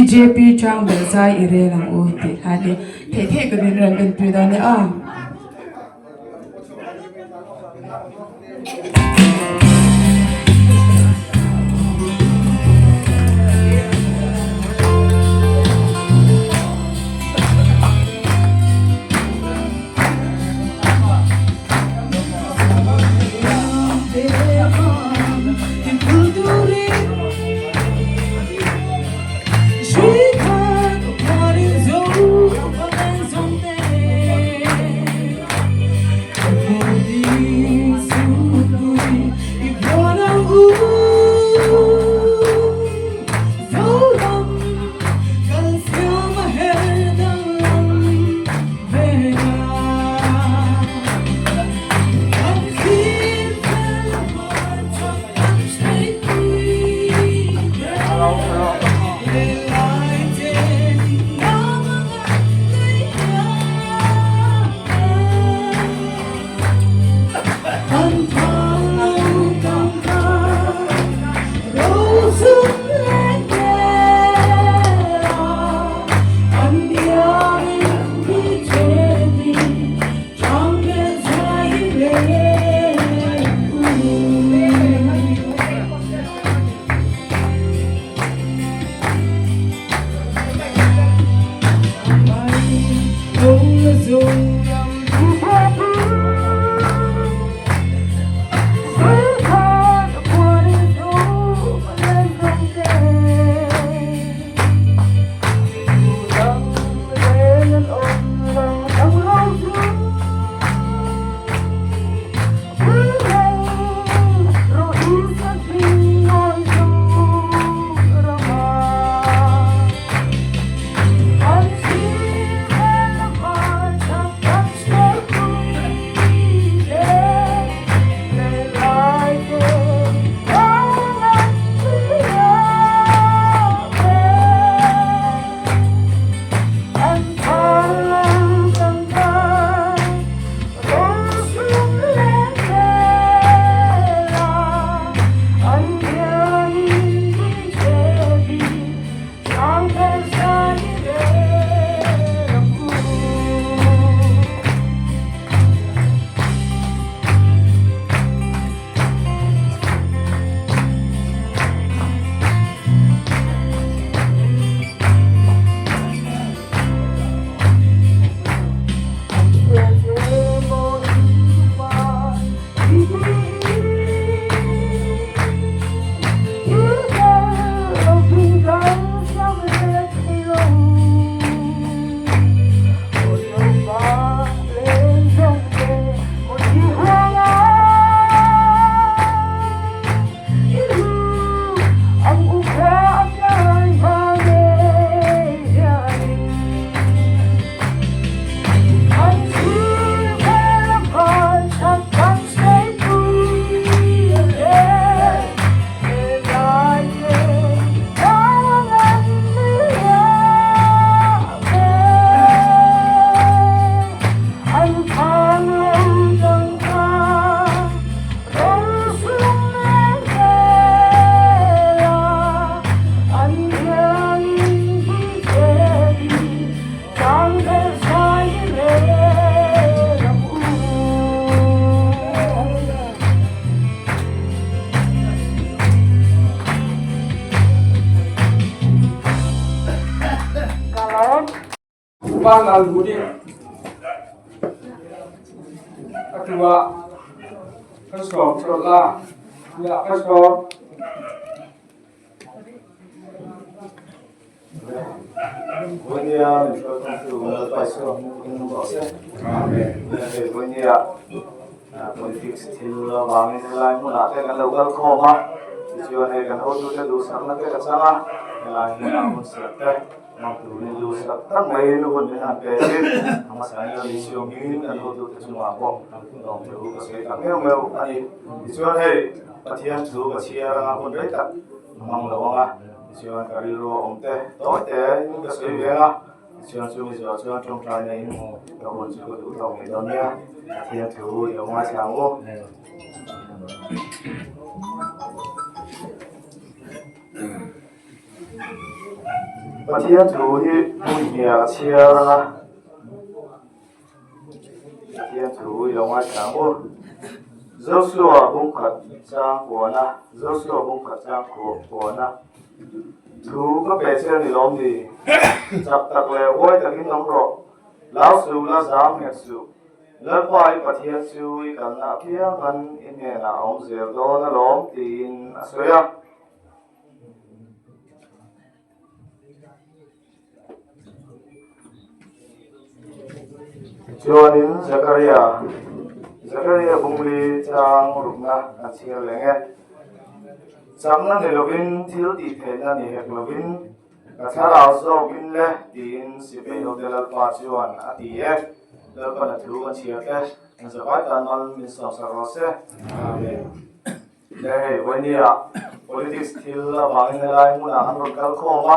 Bjp Chang Bel Zai i rel ang u tih hla hi theih theih ka din rawn enpui dawn nia aw. Upa nal nih atu ah kan sawm colh la tiah ka sawm. Voinia min hruaitu Lalpa Isua hming in rawh se. Amen. Voinia politics thil avangin helai hmunah te kan lo kal khawm a, tichuan hei kan hotute duhsakna te ka chang a, helai hmunah hun serh te hmang turin duhsak tak maiin hun min han pe in a hmasain Lal Isua hmingin kan hotute chungah pawh lawm thu ka sawi tak meuh meuh a ni. Tichuan hei Pathian thu ka chhiar anga hun rei tak a hmang lo ang a. Tichuan ka rilru a awm te tawi te in ka sawi ve a, tichuan chumi zawh chuan tawngtai na in ka hun chu ka duh tawk mai dawn nia, Pathian thu i lo ngaithla ang u. Pathian thu hi hmun hniah a chhiar ang a, Pathian thu i lo ngaithla ang u. Joshua bungkhat chang kuana, Joshua bungkhat chang kuana thu ka pe che a ni lawm ni? Chak tak leh huai takin awm rawh, lau suh la zam nghet suh. Lalpa i Pathian chu i kalna apiangan i hnenah a awm zel dawn alawm tiin a sawi a. Chuanin Zakaria, Zakaria bungli chang rukna a chhiar leng e. Chakna ni lovin, thil tih theihna ni hek lovin, ka thlarau zawkin le tiin Sipai hote Lalpa chuan a ti e. Lalpan a thu a chhiar te, an zavai tan mal min sawmsak rawh se. Amen. Le hei vawinia politics thil avangin helai hmunah an rawn kal khawm a,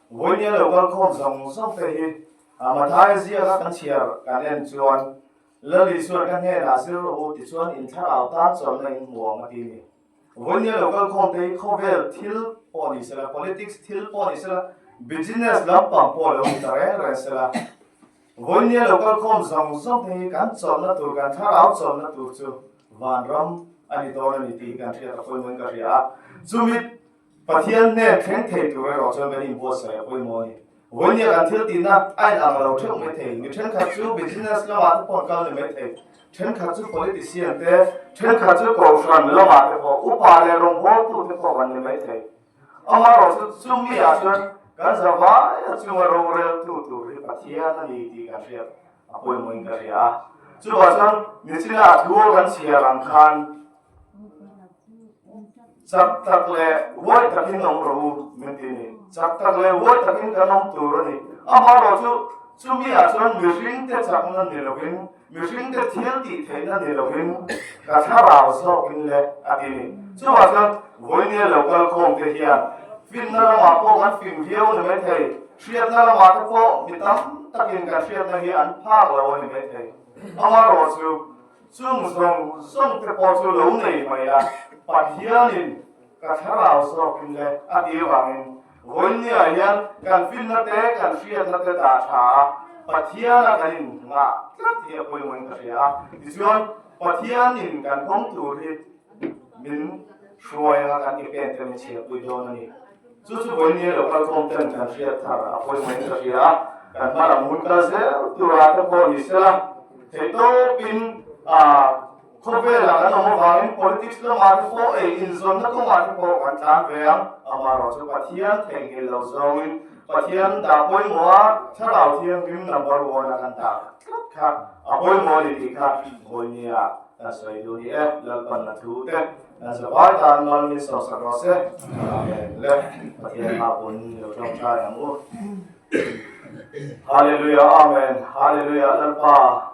vawinia lo kal khawm zawng zawng te hi Mathaia ziaka kan chhiar kan en chuan Lal Isuan ka hnenah zir rawh u tichuan in thlarau tan chawlhna in hmu ang a ti ni. Vawinia lo kal khawm te hi khawvel thil pawh ni sela, politics thil pawh ni sela, business lampang pawh lo ni ta reng reng sela, vawinia lo kal khawm zawng zawng te hi kan chawlhna tur, kan thlarau chawlhna tur chu Vanram a ni dawn a ni tih hi kan hriat a pawimawhin ka hria a. Chumi Pathian hnen thleng thei tur erawh chuan kan inbuatsaih a pawimawh a ni. Vawinia kan thil tihna a inang lo theuh mai thei. Mi thenkhat chu business lamah te pawh an kal ni mai thei. Thenkhat chu politician te, thenkhat chu kohhran lamah te pawh, upa leh rawngbawltu te pawh kan ni mai thei. Amaherawh chu chumi ah chuan kan zavai a chunga roreltu tur hi Pathian a ni tih kan hriat a pawimawhin ka hria a. Chuvah chuan nichina a thu kan chhiar ang khan chak tak leh huai takin awm rawh u min ti a ni. Chak tak leh huai takin kan awm tur a ni. Amaherawh chu chumi ah chuan mihringte chakna ni lovin Mihringte thil tih theihna ni lovin ka thlarau zawkin le a ti ni. Chuvah chuan vawinia lo kal khawm te hian finna lamah pawh kan fing viau ni maithei, hriatna lamah te pawh mi tam takin kan hriatna hi an phak lo a ni maithei. Amaherawh chu chung zawng zawng te pawh chu lo nei mai la, Pathianin ka thlarau zawkin le a ti avangin Vawinia hian kan finna te, kan hriatna te dah tha a, Pathiana kan in ngah tlat hi a pawimawhin ka hria a. Tichuan, Pathianin kan kawng tur hi min hruai anga kan ke pen te min chhiahpui dawn a ni. Chu chu vawinia lo kalkhawm ten kan hriat thar a pawimawhin ka hria a, kan hma lam hun kal zel turah te pawh ni sela, theihtawpin ah, Khawvelah kan awm avangin politics lamah te pawh ei inzawnna kawngah te pawh kan tlan ve ang. Amaherawh chu Pathian theihnghilh lo zawngin Pathian dah pawimawh a, Thlarau Thianghlim number one a kan dah tlat kha a pawimawh a ni tih kha vawinia kan sawi duh ni e. Lalpan a thu te kan zavai tan mal min sawmsak rawh se. Amen. Le Pathian hma pawn lo tawngtai ang u. Hallelujah Amen Hallelujah Lalpa.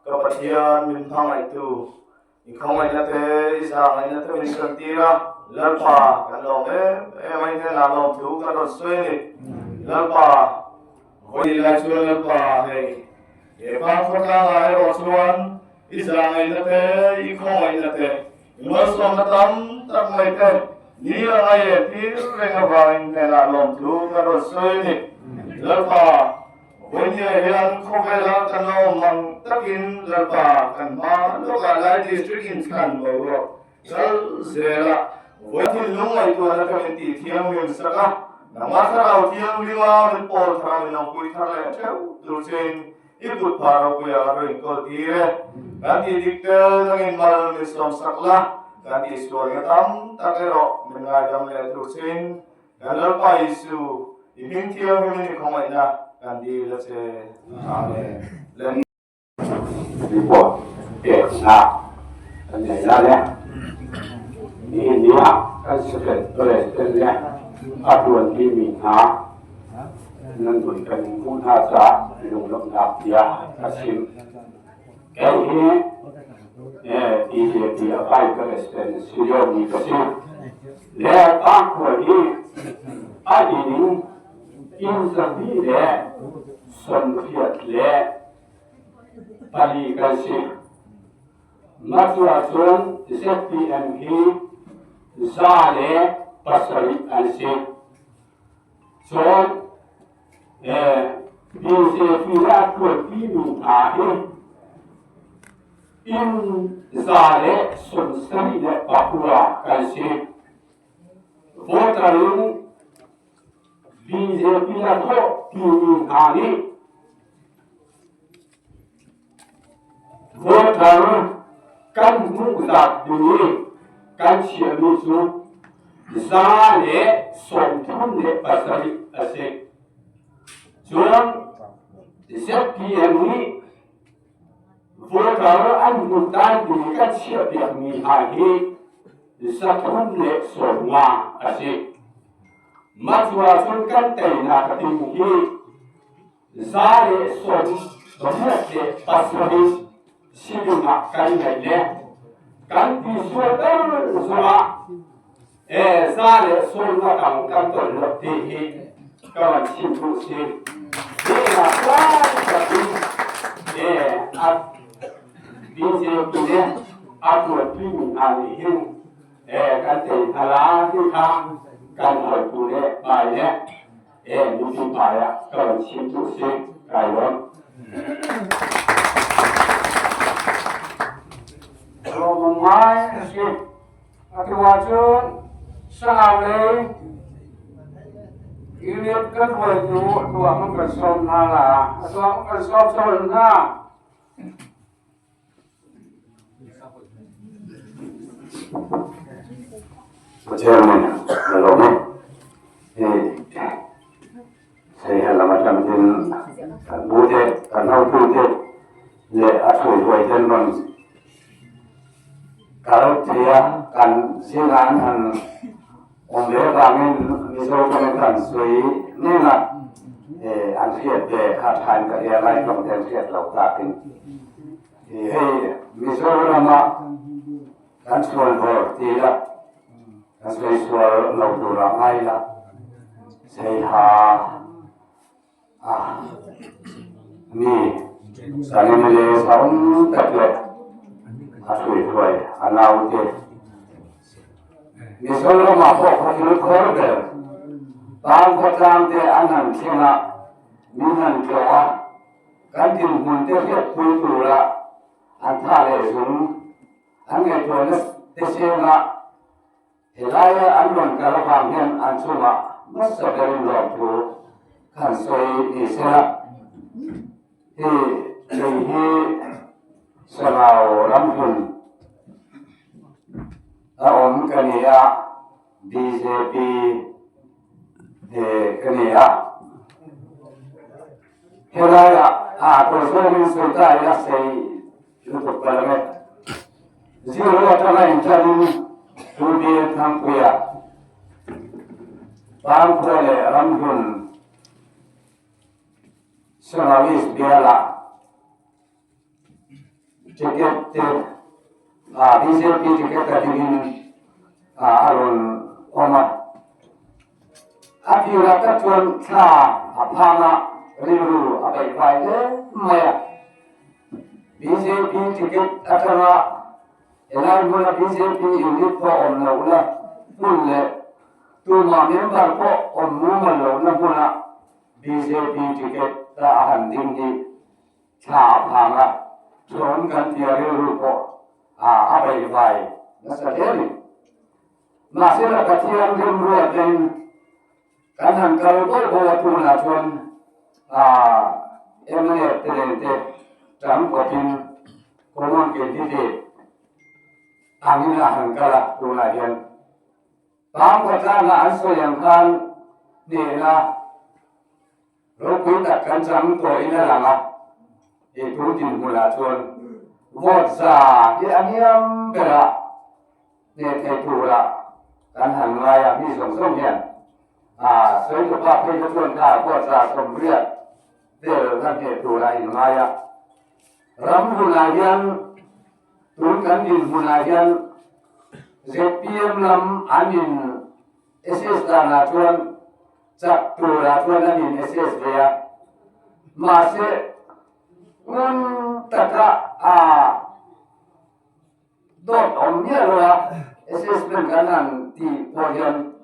Ka Pathian min hmangaihtu, i khawngaihna te, i zahngaihna te min sawn tir a, Lalpa kan lawm em em a, i hnenah lawmthu kan rawn sawi a ni. Lalpa, vawi lai chuan Lalpa hei, he pa khawtlangah erawh chuan i zahngaihna te, i khawngaihna te, i malsawmna tam tak mai te ni a ngai e tir reng avangin hnenah lawmthu kan rawn sawi a ni. Lalpa, Vawinia hian khawvela kan la awm ang takin Lalpa kan hma lawkah Lai District in thlan boruak kal zel a, vawi thinlung ngaihtuahna kha min tih thianghlim sak a, nangmah thlarau thianghlima min pawl thar min awmpui thar leh theuh tur chein i kut phah ropuia ka ro inkawl tir e. Kan tih dik tel nangin mal min sawm sak la, kan tihsualna tam tak erawh min ngaidam leh tur chein Kan Lalpa Isu, i hming thianghlimin i khawngaihna kan dil a che. Amen. Le. Report pekna kan nei lai a, nihin ni ah kan secretary le a tuanpi mi hna nan vun kan in hmuh hna caah lunglawmhnak bia ka chim. Kei hi BJP a vice president si liomi ka si. Le Pangkhua hi a inn in inn 284 kan si. Mah cu ahcun ZPM hi 107 an si. Cun BJP le a ṭuanpimi hna hi inn 179 kan si. Voter in BJP a thawhpimi hna nih voter kan hmuh zat ding i kan chiahmi cu 137 a si. Cun ZPM nih voter an hmuh dan ding i kan chiahpiakmi hna hi 315 a si. Mah cu ahcun kan teinak a ding hi 187 si dingah kan ngeih le kan ti sualter zongah 110 tang kan ton lo ti hi ka van chim duh si. Lehnak lai in BJP le a tuanpi mi hna nih hin kan tei hna la ti kha kan hawitu le pai le mipi hmai ah ka van chim duh si kai lawm. Lawmawm ngai a si. Atu ahcun Sangau lei unit kan hruaitu tuah kan kan sawm hna la. Atu ah kan sawm sawm hna. Chairman na lawm e. Hei he lam atang hin kan bu te kan hotu te le a ṭhuihhuai ten ron kal thei a kan zingan han um ve vangin Mizo tawng kan sui ning a an hriat ve kha ṭhain ka ria lai tawng te an hriat lo takin hei Mizoram ah kan sual bor ti la kan sui sual lo tur ah ngai la Saiha mi kan MLA saum tak le a ṭhuihhuai a naute Mizoram ah pawh khuathil khor ber tang khuatlang te an han thleng ah min han tlawh a kan dinhmun te hriatpui tura an tha le zung an ngaihtuahna te seng ah Helai ah an rawn kal avang hian an chungah nasa berin lawmthu kan sawi ni sela. Hi lei hi Sangau ramhmun a awm ka ni a, bjp he ka ni a. Helai ah aa tawi zawngin sawi ta ila sei lutuk palh ang e. Zero atanga inṭanin Pu Bill Thangpuia, Pangkhua leh Ramhlun Sangau East bialah ticket te bjp ticket a dingin a rawn awm a. A tirah tak chuan thla a phang a, rilru a beihfai hle mai a. Bjp ticket atanga helai hmuna bjp unit pawh awm lohna hmun leh tumah member pawh awm mumal lohna hmuna bjp ticket a han ding hi thla a phang a, ṭhawn kan tia rilru pawh a beihvai nasa hle a ni. Mahsela Pathian remruatin Kan han kal bawih bawih a tunah chuan mla te nen te tam kawpin common candidate angin a han kal a tunah hian Pang khawtlangah an sawi ang khan hnehna ropui tak kan chang tawhin a lang a, he tun dinhmunah chuan vote za hi a hniam berah Hneh thei tura kan han ngai a, mi zawng zawng hian sawi tawpa phei kha chuan kha pawh 80 vel la hneh tura in ngai a. Ram hunah hian tun kan dinhmunah hian zpm lam an in assess danah chuan chak turah chuan an in assess ve a, mahse ngun taka a Dawt awm miah lo a, assessment kan han tih pawh hian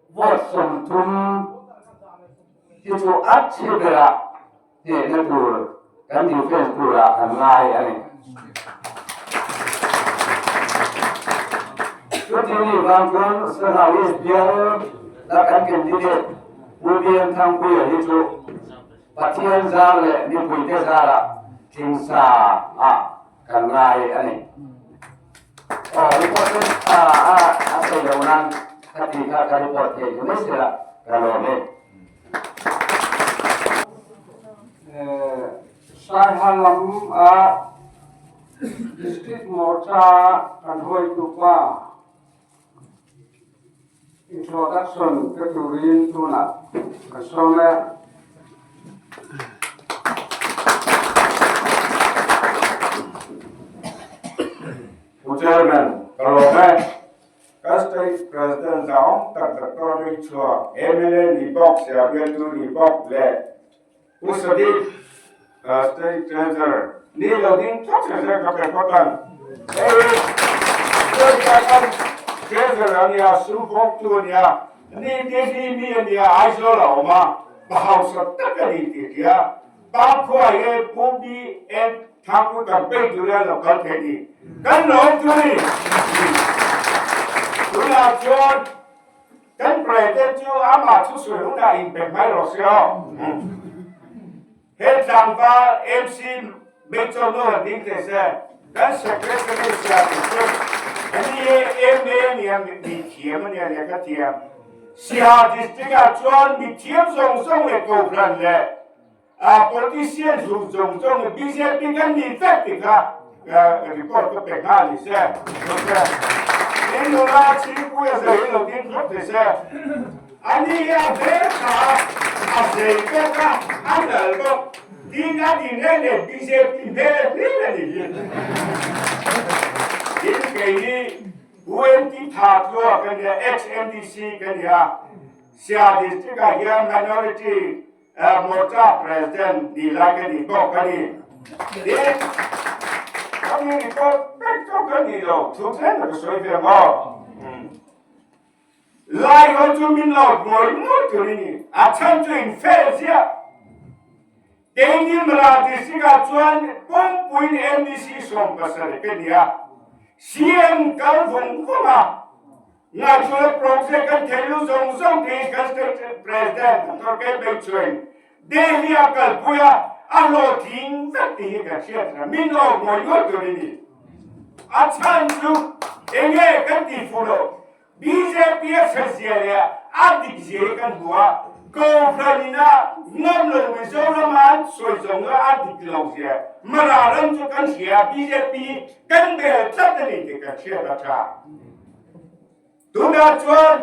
vote 30. Chu chu a chhe berah hnehna tur kan defence turah kan ngai a ni. Chuti nih vang chuan Sangha East bial la kan candidate Pu BM Thangpuia hi chu Pathian zar leh mipuite zarah tlingsa ah kan ngai a ni. Aw report chu a a a sawi lo nan ka ti kha ka report thei chu mai sela ka lawm e. Saiha lam a District Morcha kan hruaitu pa introduction pe turin tunah kan sawm e. Pu Chairman, ka lawm e. Ka State President zahawm tak Doctor Ri Chua, mla ni bawk, Siabialtu ni bawk leh Pu Sadiq, State Treasurer ni lo ding tlat se se ka pe phawt ang. Hei State ah khan Treasurer a nia, sum bawktu a nia, ni Delhi mi a nia, Aizawl a awm a, pa hausa tak a ni tih hria. Pa khuai e Pu BN Thakur campaign tur hian lo kal thei ni. Kan lawm chu ni. Tunah chuan Kan President chu amah thusawi hunah inpe mai rawh se aw. He tlangval MC Major nu han ding thei se, kan Secretary sia tih chu ani e MA a nia mi thiam a nia lehkha thiam. Siaha District ah chuan mi thiam zawng zawng leh kohhran leh A politician zu zawng zawng bjp kan ni vek ti kha report ka pe nghal ni se in nula chhingpui a zei lo ding phawt ni se ani hi a hmel tha a zei bawk a a nal bawk tin a din reng leh bjp hmel hlir a ni hi tin kei hi UNT tha tlua ka nia ex-MDC ka nia Siaha district ah hian minority Morcha President ni lai ka ni bawk a ni. Tin, ka mi report vek chu ka ni lo, thu tlem ka sawi ve maw. Lai ho chu min lo ngawi ngawt tur i ni, a chhan chu in fail ziah. Keini Mara District ah chuan pumpuiin MDC 17 ka ni a, CM kal vawng vawng a, Ngaihtuahna project kan thei lu zawng zawng te hi kan state president Doctor K Beichuain Delhi a kalpui a, a hlawhtling vek tih hi kan hriat reng. Min awk ngawih ngawih tur i ni. A chhan chu enge kan tih fuh loh? Bjp a hre zia leh a dik zia hi kan hmu a, Kohhran ina ngam lo Mizoram a an sawi zawng a a dik lo zia Mara ram chu kan hria a, bjp kan bel tlat a ni tih kan hriat a tha. Tunah chuan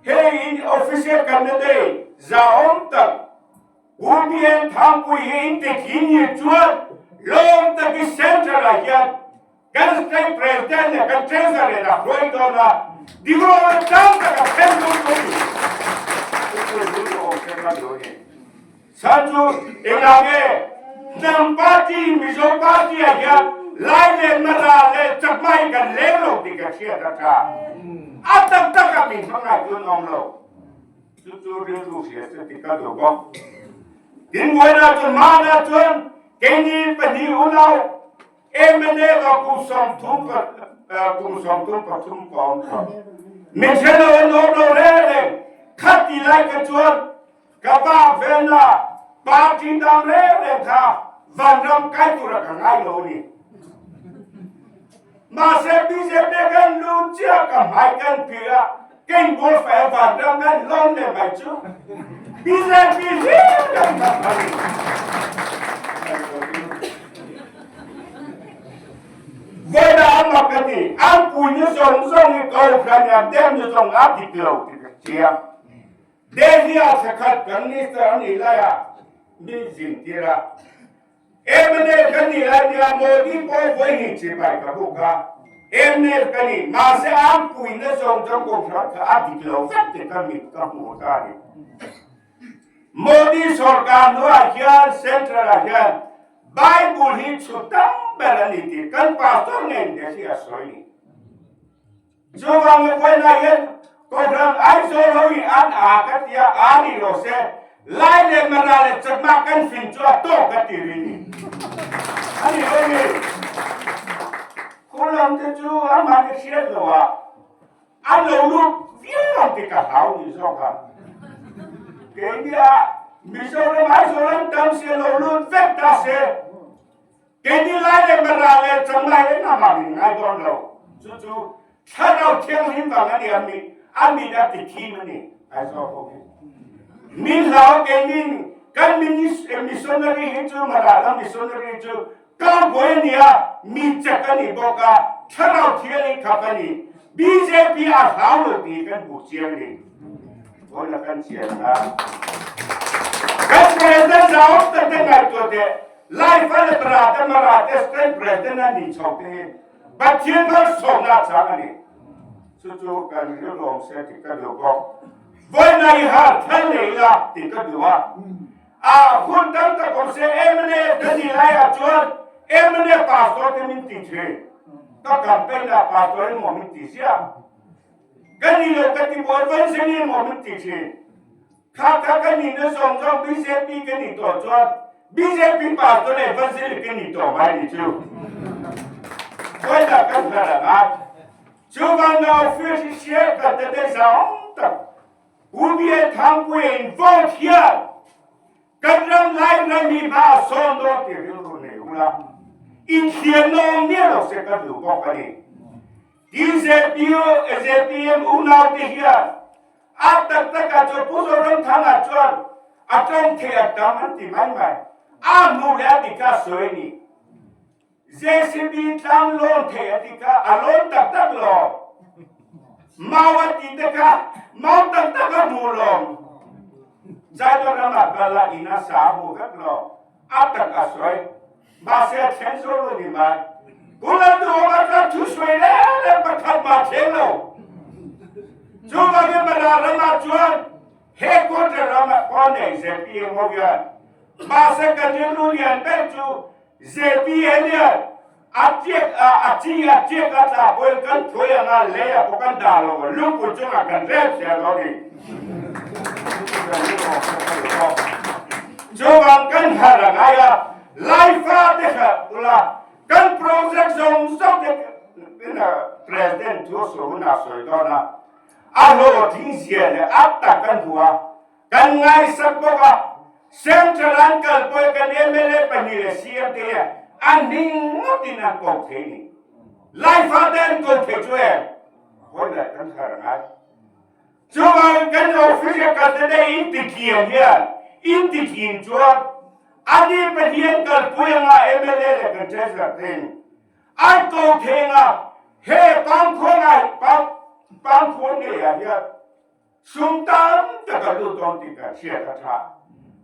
hei in official candidate zahawm tak Pu BN Thangpui hi in ti thin ni chuan lawm takin central ah hian kan state president leh kan treasurer a hruai dawn a, Dirola tlang taka then lut tur ni. Chhan chu engah nge hnam party Mizo party ah hian Lai leh Mara leh Chakma hi kan leng lo tih ka hriat a tha. A tak tak ah min hmangaih chu an awm lo. Chu chu rilru hria se tih ka duh bawk. Tin buaina chuan mahna chuan keini pahnih unau MLA ka kum 33 kum 33 ka awm tawh. Min hre lo an awm lo reng reng. Khati lai ka chuan Ka va velna party dang reng reng kha vanram kai tura ka ngai lo a ni. Mahse bjp kan lu chiah ka hmai kan phir a, keng ball fai a vanram kan hlawm leh mai chu bjp hlir kan hmang a ni. Vawiina a mak ka ti, an puihna zawng zawng hi Kohhran hian demna zawng a dik lo tih ka chiang. Delhi ah thlakhat kan minister a nih lai ah min zin tir a, mla kan nih lai nia Modi pawh vawi hnih chibai ka buk a, mla ka ni mahse an puihna zawng zawng kohhran kha a dik lo vek tih ka mit ka hmuh ta a ni. Modi sorkar hnuaiah hian central ah hian Bible hi chhut tam ber a ni tih kan pastor ngei Delhi a sawi ni. Chuvangin vawiinah hian Kohhran Aizawl ho hi an aa ka tia, aa ni lo se. Lai le Mara le Chakma kan fing chu a tawk ka ti rih ni. Ani lo mi. Khulam te chu amah nih hriat lo ah an lo lut viau ang ti ka hlau ni zawk a. Kei nih ah Mizoram Aizawl an tam si a lo lut vek ta si. Kei nih Lai le Mara le Chakma hi amah nih ngai dawn lo. Cucu Thlarau Thianghlim vang a ni a mit a mit a ti thim a ni. Aizawl ho hi. Min hlau kei nih kan missionary hi chu Mara ram missionary chu Cowboy a ni a, mi chek a ni bawk a, thlarau thianghlim khap a ni. Bjp a hlau lo ti kan hmuh chiang a ni. Hawi kan chian a. Kan president zau tak te ngaihtuah teh, Lai fa le Mara te Mara te state president an ni chho te hi Pathian malsawmnak chang a ni. Cucu kan rilruam seh ti ka duh bawk. Voina i har thal lei la ti ka duh a. A hun tam tak awm se MLA ka nih lai ah chuan MLA pastor te min ti thin. Ka campaign ah pastor in maw min ti ziah. Ka ni lo ka ti buai van in maw min ti thin. Kha kha ka nih na zawng zawng BJP ka nih tawh chuan BJP pastor leh evangelist ka nih tawh mai ni chu. Khawidah kan hnar a ngai. Chuvang na office i share ka te te zawng tak Pu Bian Thangpui in vote hian kan ram lai ram hi hma a sawn dawn tih rilru nei ula, inthiamna awm miah lo se ka duh bawk a ni. TZPO, ZPM unaute hian a tak takah chuan Pu Zoramthanga chuan a tawng thei a tam an ti mai mai. A hmuh leh a dik a sawi a ni. JCB tlang lawn thei a ti kha a lawn tak tak lo. Mau a ti te kha mau tak tak a hmu lo. Zaidawt ramah kal a in a sa a hmu vek lo. A tak a sawi. Mahse a thleng zo lo ni mai. Pu Lalduhawma chuan thu sawi reng reng pakhat mah thleng lo. Chuvangin Mara ramah chuan headquarter ramah pawh nei ZPM ho hian mahse kan rilru lian ber chu ZPM hian a tiak a a chi a tiak a tla pawhin kan thawi anga lei ah pawh kan dah lo a lungpui chungah kan rel zel dawn ni. Chuvang kan harh a ngai a, Laifa te harh ula kan project zawng zawng te President thu sawi hunah sawi dawn a, a hlawhtling zia leh a tak kan hmu a, Kan ngaihsak bawk a, Central an kalpawih kan mla pahnih leh CM te hian an hming ngawtin an ko thei ni. Laifa te an ko thei chu em? Hawi lai kan thar a ngai. Chuvangin kan office a kal te te in titliam hian in titlim chuan ani Pathian kalpui anga mla leh kan treasurer te in an ko thei anga he pangkhuanah pangkhuan ngeiah hian Sum tam tak a lut dawn tih kan hriat a tha.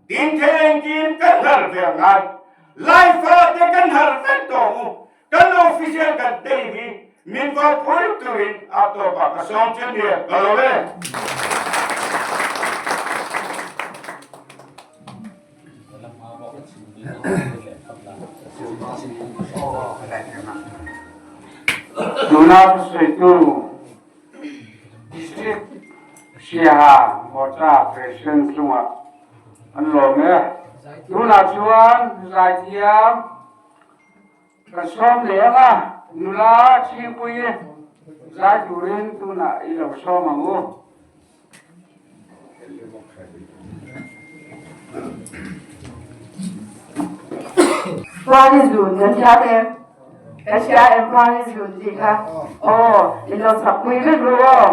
Tin thei engkim kan har ve a ngai. Laifa te kan har vek tawh u. Kan official kan tei hi min va pui turin a tawpah ka sawm che nia ka lo e. Tuna thusawitu District Siaha Morcha President chungah an lawm e. Tunah chuan zaithiam kan sawm leh ang a, nula Chhingpuii zai turin tunah i lo sawm ang u. Pari zun kan hria em? Kan hria em pari zun tih kha? Aw, in lo chak pui vek ru aw.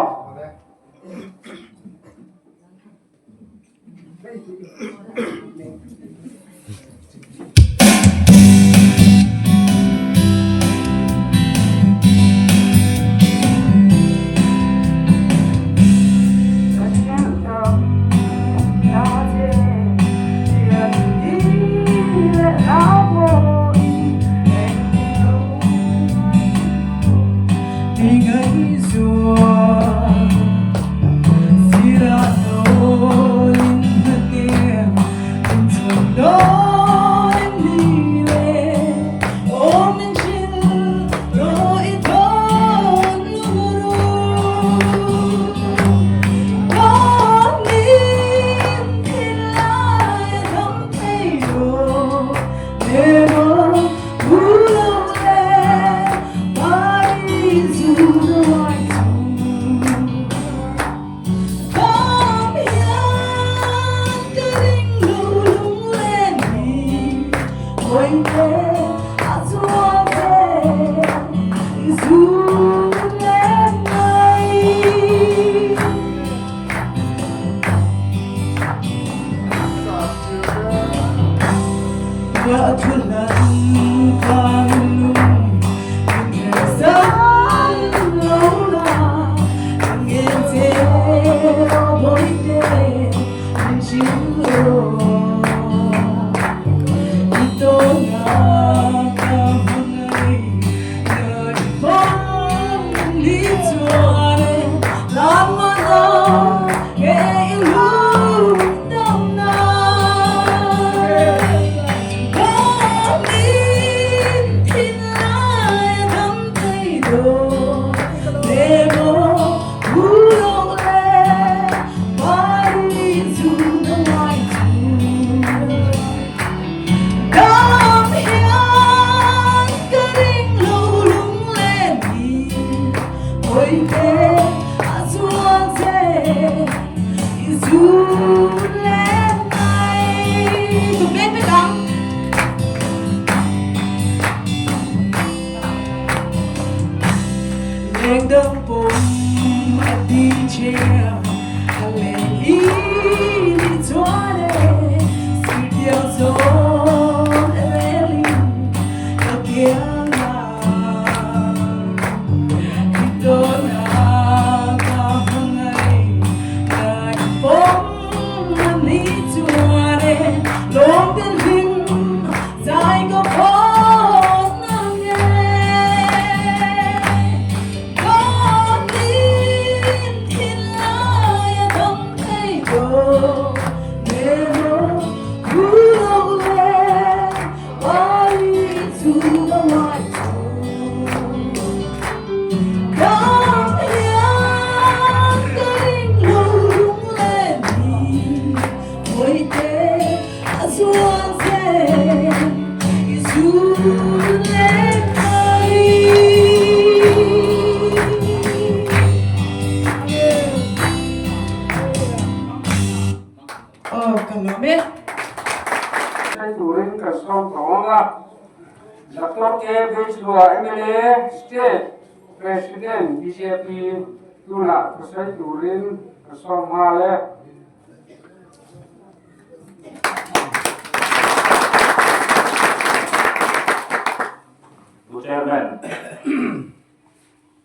Pu Chairman,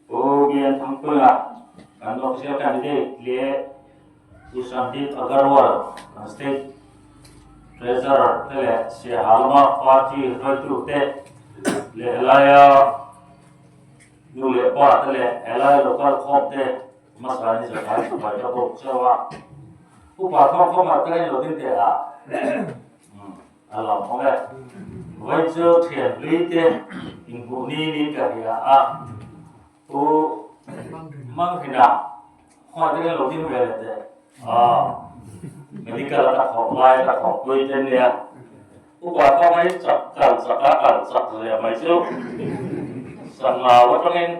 Pu Bian Thangpuia, kan official candidate leh Pu Sandeep Agarwal, kan state treasurer te leh Siaha lama party hruaitu te leh helaia nu leh pa te leh helai local khawm te hmasa in zirlai thupai ka bawk cheu a. Upa thawngkhawmah te in lo ding teh a. A lawm awm e. Vawi chu thian hlui te inhmuh ni niin ka hria a, Pu Manghrina khawngaih takin lo ding ve leh teh. Aw, medical ka thawk lai ka thawkpui te nia. Upa thawk hi chak kal chak a kal chak zia mai chu Sangau atangin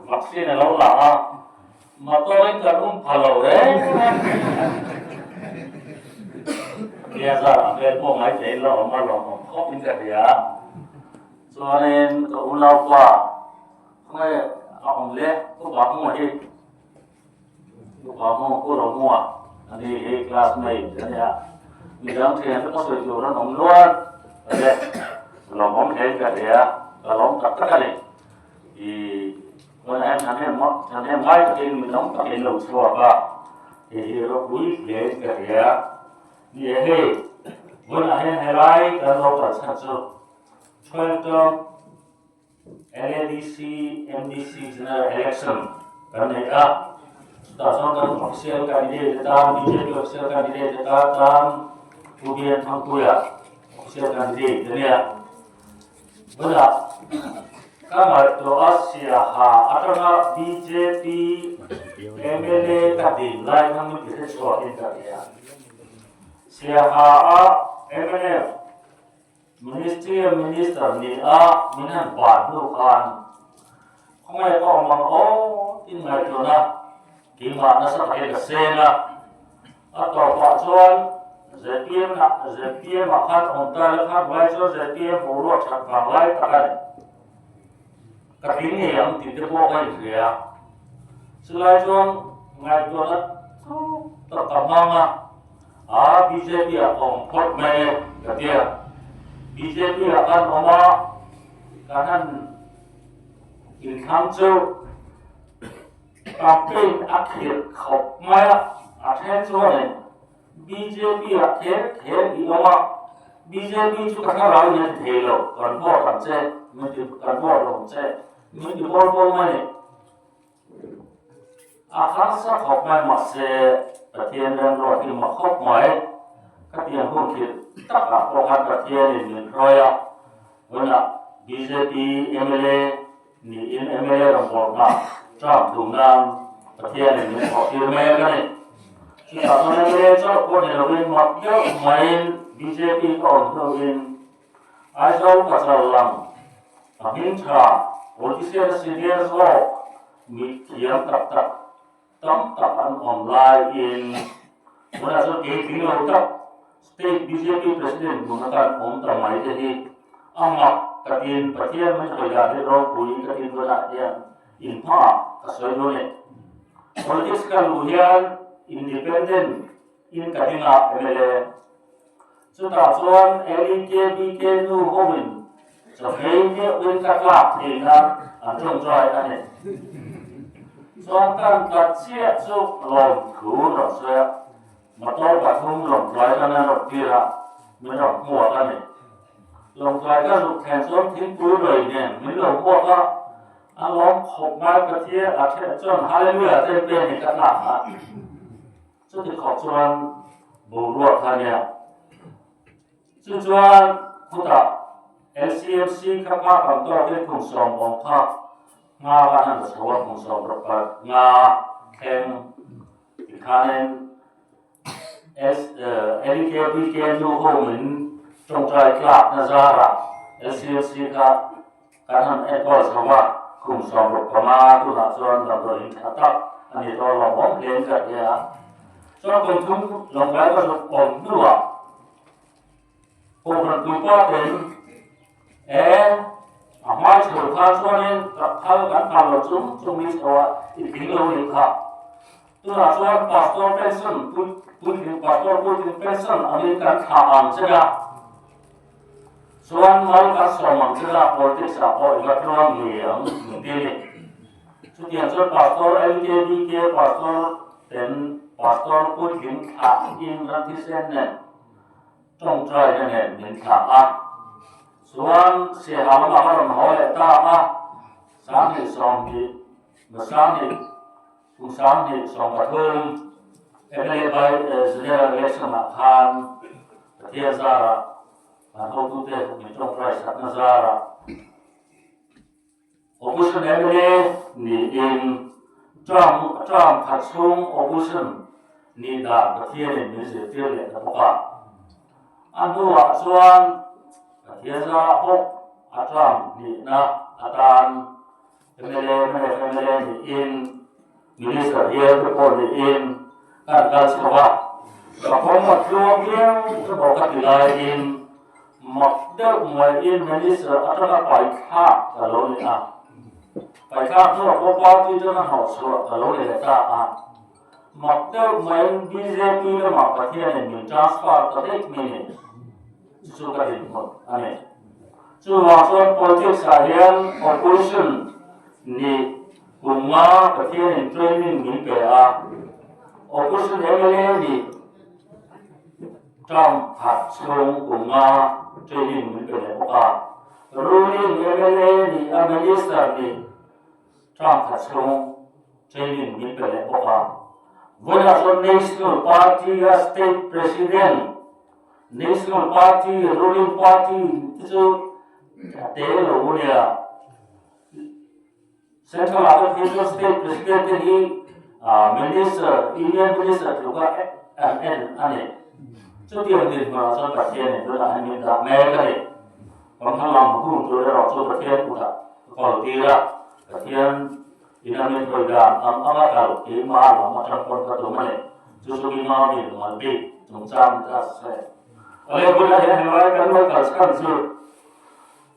vaccine a lo la a, Motor in kan um pha lo reng reng a. Nia zar ang vel pawh ngai thei la awm a lawmawm khawp in ka hria. Chuanin ka unaupa khawnge a awm le Upa Hmunga hi Upa Hmunga Pu Rohmunga a ni hi classmate a nia. Midang thian te pawh sawi tur an awm nual le lawmawm hle in ka hria ka lawm tak tak a ni. I Tunah hian thahnem thahnem ngai takin mi tam tak in lo chhuak a, hei hi ropui hle in ka hria. Ni e hei, vawiinah hian helai kan lo kal chhan chu Chhuailtawng LADC MDC General Election kan nei a, chutah chuan kan official candidate atan bjp official candidate atan Pu Bian Thangpuia official candidate a nia. Bulah ka ngaihtuah a Siaha atanga bjp mla ka din lai kha min ti hre chhuakin ka ti a. Siaha a mnf Ministry Minister ni a min han ban hnu khan khawngaih ka awm ang aw tin ngaihtuahna keimah nasa takin ka seng a. A tawpah chuan. ZPM ah ZPM ah khan awm ta ila khan vai chuan ZPM boruak that vang lai tak a ni. Ka tling ngei ang tih te pawh ka inhria a. Chulai chuan ngaihtuahna thuk tak ka hmang a, aa bjp ah ka awm phawt mai e ka ti a. Bjp ah khan awm a, kan han inthlang chu campaign a khirh khawp mai a, a then chuanin bjp ah kher kher i awm a, bjp chu ka thlarau in a ti thei lo, kan vote ang che, min ti kan vote lo ang che, min ti bawl bawl mai a ni. A harsa khawp mai mahse Pathian remruat hi mak khawp mai, ka tiang hun khirh takah pawh khan Pathianin min hruai a, tunah bjp mla niin mla rawngbawlna term thum nan Pathianin min thawhtir mek a ni. Chutah chuan mla chauh pawh ni lovin mak deuh maiin bjp ka awm hnuin Aizawl Pachal lam a hming tha politician senior zawk mi thiam tak tak tam tak an awm laiin tunah chuan kei tling lo tak state bjp president hmun atan awm ta mai te hi a mak takin Pathian min hawi dan hi ropui ka tin tunah hian inhmaah ka sawi dawn e. Politics ka luh hian independent in ka ding a mla. Chutah chuan LEKBK nu hoin chawhmei deuhin ka tlak theih nan an tawngtai a ni. Chuan kan tla chiah chu lawmthu rawn sawi a, motor pathum lawmtlai kan an rawn tir a, min rawn hmuak a ni. Lawmtlai ka zuk thlen chuan thingpui lei nen min lo hmuak a, a lawm khawp mai Pathian a then chuan Hallelujah te pen in ka tlak a. Chuti khawp chuan boruak kha nia. Chu chuan khutah LCMC kha pa kan tawk in kum 70 kha nga kan han chho a kum sawm rawk nga thleng tikhanin LKBK nu ho min tawngtai tlak na zarah LCMC kha Kan han enkawl chho a, kum 65 tunah chuan damdawiin tha tak a ni tawh lawmawm hle in ka hria a. Chuan kum thum lawngtlai ka zuk awm hnuah Kohhran puipa ten e a hmai chho kha chuanin phal kan phal lo chung chung i chho a i tling lo nih kha. Tunah chuan Pastor pension puitling Pastor puitling pension angin kan thlah ang che a. Chuan mal kan sawm ang thil ah politics ah pawh i va tluang ngei ang min ti a ni. Chutiang chuan Pastor LKBK Pastor ten Pastor puitling thlah in ram thisen nen tawngtaina nen min thlah a. Chuan Siaha lamah ka rawn haw leh ta a, 2020 kum 2023 mla by General Election ah khan Pathian zarah an hotute min tawngtai sakna zarah Opposition mla niin term term khat chhung Opposition nih dan Pathianin min zirtir leh ta bawk a. A hnuah chuan Pathian zarah bawk a term hnihna atan mla mnf mla niin Minister hial te pawh niin kan kal chho a, ka kawng a tluang viau emaw ka ti laiin mak deuh maiin Minister atanga paithlak ka lo ni a, paithlak hnuah pawh party atanga hnawhchhuah ka lo ni leh ta a, mak deuh maiin bjp lamah Pathianin min transfer ta daih mai ni, chu chu ka dinhmun a ni. Chuvang chuan politics ah hian opposition nih Kum nga Pathianin training min pe a, Opposition mla nih term khat chhung kum nga training min pe leh bawk a, Ruling mla nih a Minister nih term khat chhung training min pe leh bawk a. Vawiinah chuan National Party a State President, National Party, Ruling Party te chu a te lo nia. Central ah pawh hian chuan State President te hi Minister, Union Minister tluka an en a ni. Chutiang dinhmunah chuan Pathianin tunah hian min dah mek a ni. Ramhla lam hun tur erawh chu Pathian kutah ka kawl tir a, Pathian ina min hawi dan ang anga kal keimah lam atang pawn ka tum a ni. Chu chu keimah mi mal bik. chungchang ni ta se. Awle bulah hian helai kan lo kal chhan chu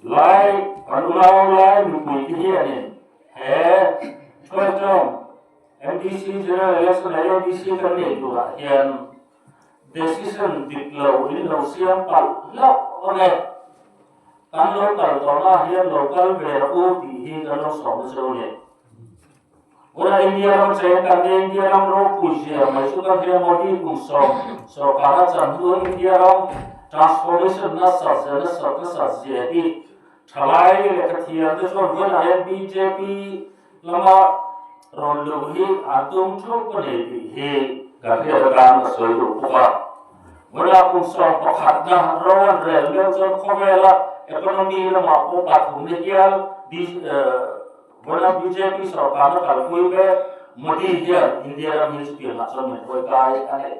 lai kan unau lai mipui te hianin he Thuaitawng MDC General Election leh ADC kan nei turah hian decision dik lo in lo siam palh hlauh ang e. Kan lo kal tawhna hian lo kal ve rawh u tih hi kan lo sawm nasa lo ni. Tuna India ram cheng kan nia India ram ropui zia mai chu kan hria Modi kum sawm sorkar a chan hnu India ram transformation nasat zia nasat nasat zia hi thalai lehkha thiam te chuan vawiinah hian bjp lama rawn luh hi an tum thup a ni tih hi kan hriat atan ka sawi duh bawk a. Vawiinah kum 11na ro an rel meuh chuan khawvela economy lamah pawh pathumna hial Vawiina bjp sorkarna kalpui mek Modi hian India ram hi chutiangah chuan min hawi kai a ni.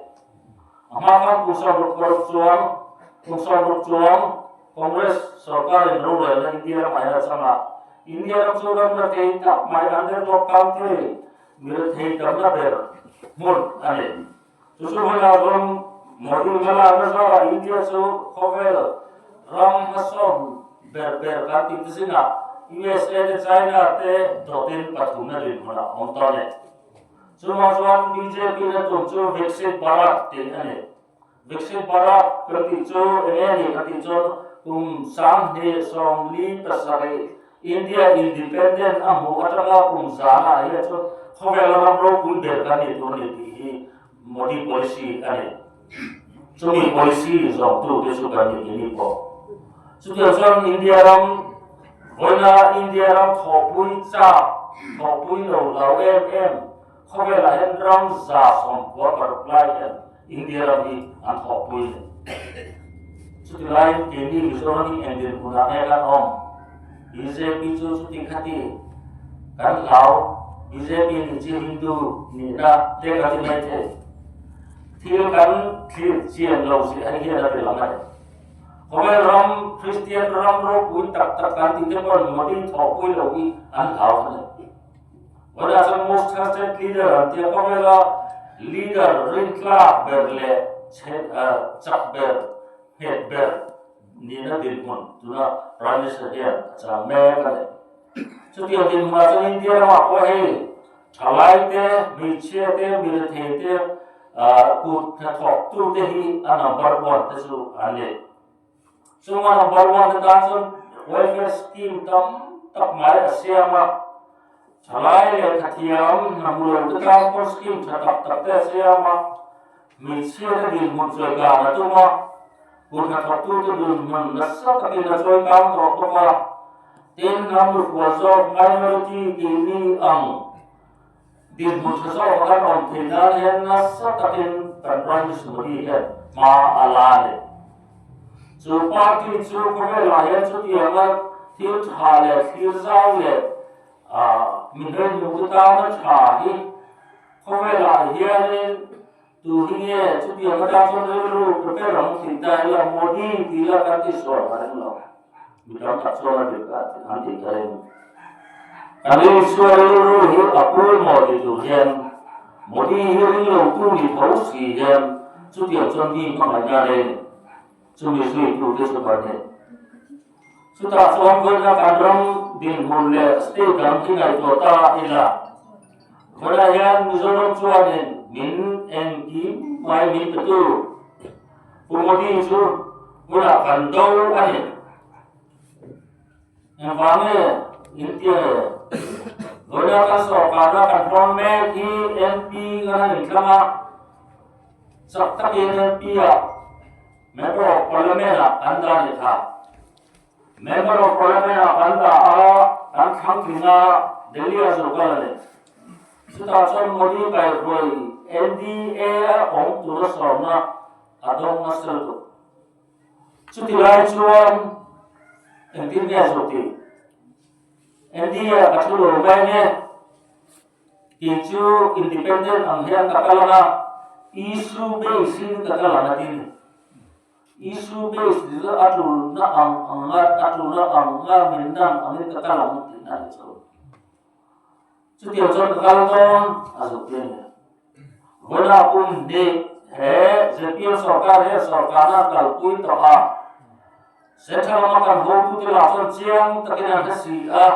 A hma khan kum 66 chuang kum 60 chuang Congress sorkarin rorelna India ramah hian a chang a. India ram chu ram la thei tak mai underdog country mi thei tamna ber hmun a ni. Chu chu vawiina ram Modi hmalakna zarah India chu khawvel ram hmasawn ber ber kan tih te zingah USA te China te dawtin pathumna dinhmunah a awm ta a ni. Chuvang chuan bjp na tum chu Viksit Bharat tih a ni. Viksit Bharat kan tih chu eng nge ni kan tih chuan kum 2047 India independent a hmuh atanga kum zana hian chuan khawvel ram ropui ber kan ni tur a ni tih hi Modi policy a ni. Chumi policy zawngtu te chu kan ni ni pawh. Chutiang chuan India ram vawiina India ram thawhpui chak, thawhpui lo hlau em em khawvelah hian ram 196 lai hian India ram hi an thawhpui a ni. Chuti laiin keini Mizoram hi eng dinhmunah nge kan awm? Bjp chu chuti khati kan hlau, bjp nih chi Hindu nihna te kan ti mai thei. Thil kan thlir chian lo zia hei hian a ti lang a ni. Khawvel ram Kristian ram ropui tak tak kan tih te pawhin Modi thawhpui lo hi an hlau a ni. Vawiinah chuan most trusted leader an tia khawvela leader rintlak ber leh chak ber, nghet ber nihna dinhmun tuna Prime Minister hian a chang mek a ni. Chutiang dinhmunah chuan India ramah pawh hei thalai te, hmeichhia te, mirethei te, kut hnathawktu te hi a number one te chu an ni. Chunga number one te tan chuan welfare scheme tam tak mai a siam a, thalai lehkha thiam hna hmu lo te tan pawh scheme tha tak tak te a siam a, hmeichhia te dinhmun chawi kang a tum a, kut hnathawktu te dinhmun nasa takin a chawi kang tawh bawk a, tin hnam lukhual zawk minority tihni ang Dinhmun tha zawk kan awm theih nan hian nasa takin kan Prime Minister Modi hian hma a la a ni. Chu party chu khawvelah hian chutianga thil tha leh thlir zau leh mi hmelhmuhte tana tha hi khawvelah hianin tu hi nge chutianga tan chuan rilru prepare ang tih ta ila Modi tih ila kan tisual ka ring lo. Mi tam tak chuan a dik a an tih ka ring. Kan Isua rilru hi a pawimawh ti tur hian Modi hi ring lo tu ni tho si hian chutiang chuan mi hmangaihna a reng chumi zui tu te chu kan ni. Chutah chuan vawiina kan ram dinhmun leh state dang hi ngaihtuah ta ila vawiinah hian Mizoram chuanin min engkim mai min pe tu Pu Modi chu hunah kan do a ni. Engvang nge in tia le? Vawiina kan sorkarna kan hmang mek hi MP kan han intlang a, chak takin MP ah Member of Parliament ah kan dah leh tha. Member of Parliament ah kan dah a, kan thlang tling a, Delhi ah zo kal a ni. Chutah chuan Modi kaihruai NDA a awm tura sawmna a dawng nasa lutuk. Chuti lai chuan engtin nge a zawh tih? NDA ka thu lo mai nge? Kei chu independent ang hian ka kal ang a, issue base in ka kal ang a ti ni. Issue base ni chu a tulna ang anga a tulna anga min nan angin ka kal ang tihna a ni chu. Chutiang chuan ka kal dawn a zawh te a ni. Vawiinah kum hnih He zpm sorkar hian sorkarna a kalpui tawh a, Central lama kan hotute lah chuan chiang takin an hre si a,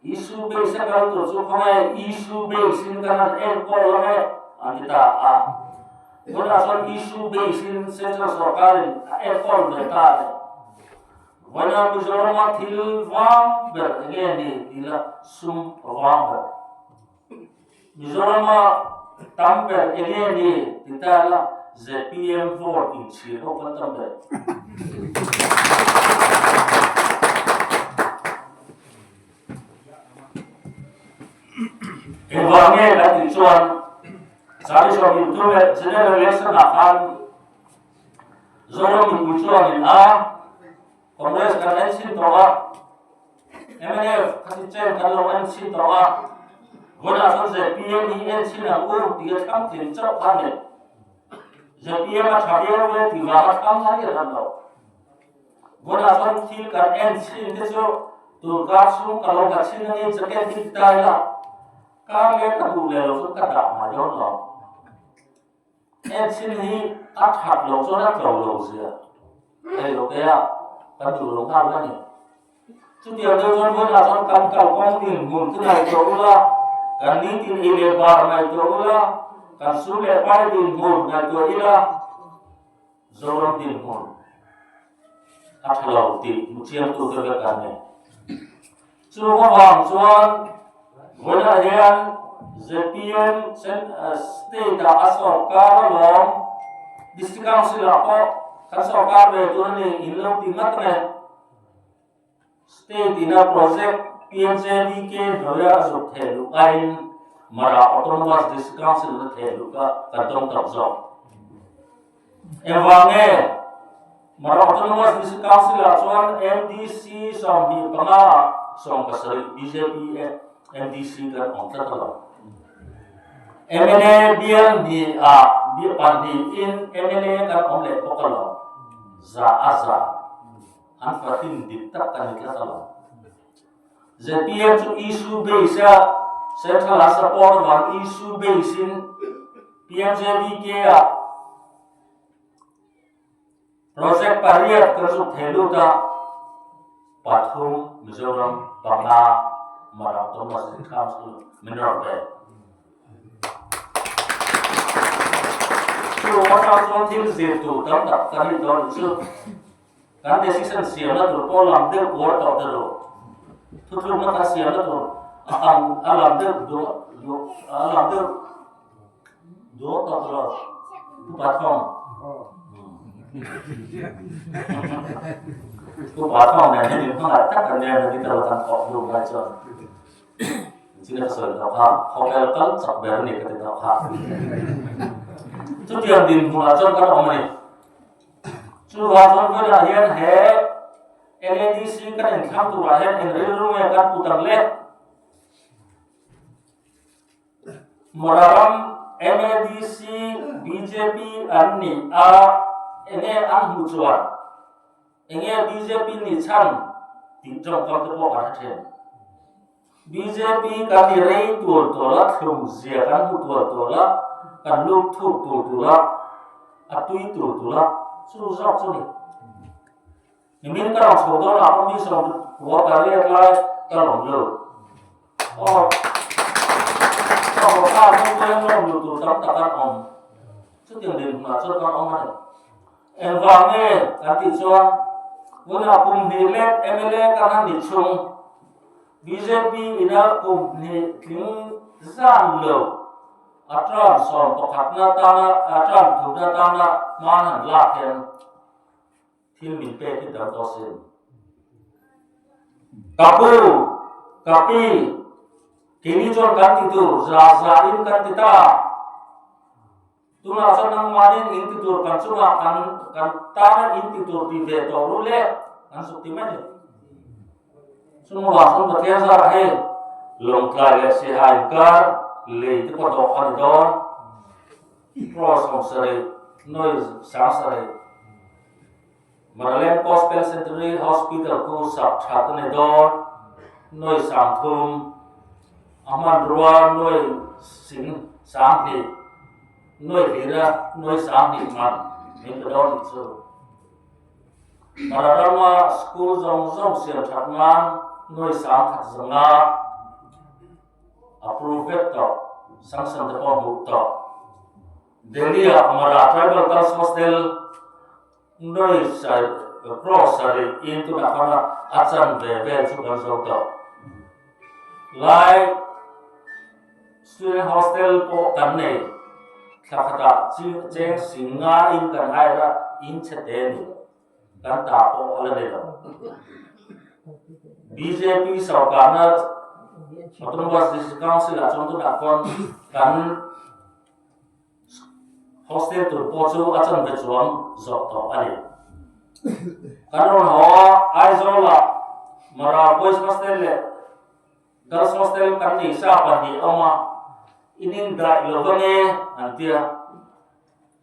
Issue base a kal tur chu khawnge issue base in kan han enkawl ang e an ti ta a. Tunah chuan issue base in Central sorkarin a enkawl ve ta a ni. Vawiina Mizorama thil vang ber enge ni tih la sum vang ber. Mizorama tam ber enge ni ti ta la zpm vote inchhir ho kan tam ber. Engvang nge kan tih chuan Salisawm intu leh General Election ah khan Zoram mipui chuanin a Congress kan en chhin tawh a, mnf khati chen kan lo en chhin tawh a, vawiinah chuan zpm hi en chhin ang u tih a thlang tling chauh kha a ni. Zpm a tha viau e tih vanga thlang a ni hran lo. Vawiinah chuan thil kan en chhin te chu tun kar chhung ka lo ha chhin angin jacket hi ti ta ila, kar leh ka duh leh lo chu ka dah mai dawn lo. Engchin hi a that loh chuan a tlo lo zia thei lo te a, kan duh lo nghal a ni. Chutiang deuh chuan vawiinah chuan kan kalkawng dinhmun chu ngaihtuah ula, kan nitin ei leh bar ngaihtuah ula, kan sum leh pai dinhmun ngaihtuah ila, Zoram dinhmun a tha lo tih hmu chiangtu te vek an ni. Chu avang chuan vawiinah hian zpm state-ah a sawrkar alawm, District Council-ah pawh kan sawrkar ve tur a ni, in lo ti ngat nge. State ina project PMJDK hnuaia a zuk theh luh aiin Mara Autonomous District Council na theh luh kha kan tawng tak zawk. Engvang nge Mara Autonomous District Council ah chuan MDC 25 ah 17 bjp MDC kan awm tlat alo. Mla bial hnih ah pahnihin mla kan awm leh bawk alo. Za a za. An fahrin dik tak a ni tlat a lo. Zpm chu issue base a central a support avang issue base in PMJDK ah project pariat kan zuk thei lut a, pathum Mizoram, panga Mara Autonomous District Council min rawn pe. Chu atang chuan thil zir tur tam tak kan nih dawn chu. Kan decision siamna tur pawh lam deuh uar tawh ta lo. Thuthlukna kan siamna tur a ang a lam deuh duah duah a lam deuh duah tawh ta lo. Pu Pathawng. Pu Pathawng nen hian inhmangaih tak kan nia ni ta lo kan thawk hnu ngai chuan. Chin a sawi tawh kha, khawvel kal chak ber a ni ka ti tawh kha. Chutiang dinhmunah chuan kan awm a ni. Chuvang chuan vawiinah hian he LADC kan inthlang turah hian eng rilru nge kan put ang le? Mararam LADC bjp an ni a, enge an hmu chuan? Enge bjp ni chhan tih tawngkam te pawh kan hre thin. Bjp kan ni rei tual tual a, thlum zia kan hmu tual tual a, kan lut thuk tur tur a, a tui tur tur a, chu zawk chu ni. Nimin ka rawn chho dawn ah pawh mi sawm kua ka riat lai ka rawn lut. Aw, ka haw kha chu tlem lawm lut tur tam tak an awm. Chutiang dinhmunah chuan kan awm a ni. Engvang nge kan tih chuan tunah kum hnih lek mla kan han ni chhung bjp ina kum hnih tling zan lo a term 11 na tana a term thumna tana hma an han lak hian thil min pek hi dang tawh sin. Ka pu, ka pi, keini chuan kan ti tur za za in kan ti ta. Tunah chuan nangmahniin in ti tur kan chungah kan kan tana in ti tur ti ve tawh ru le an zuk ti mai ni. Chungah chuan Pathian zarah hei Lawngtlai leh Siaha inkar lei te pawh dawh a ni dawn. Cross 70 noi 70 Maraland Gospel Centenary Hospital khu sak that a ni dawn. Noi 30 a hmanrua noi sing 20. Nuai hlira nuai 20 man min pe dawn tih chu. Mara rama school zawng zawng siam that nan nuai 1100 approve vek tawh, sanction te pawh hmuh tawh. Delhi-ah Mara Tribal Girls Hostel Noi crore sarih in tunah khan a chan ve vel chu kan zo tawh. Lai student hostel pawh kan nei thla khatah cheng sing nga in kan hire a, in chhe te ni kan ta pawh a la ni lo. Bjp sorkarna Autonomous District Council ah chuan tunah khawn kan Hostel tur pawh chu a chanve chuang zawh tawh a ni. Kan rawn haw a, Aizawlah Mara Boys Hostel leh Girls Hostel kan nei sa pahnih a awm a, in indaih lo va nge an ti a,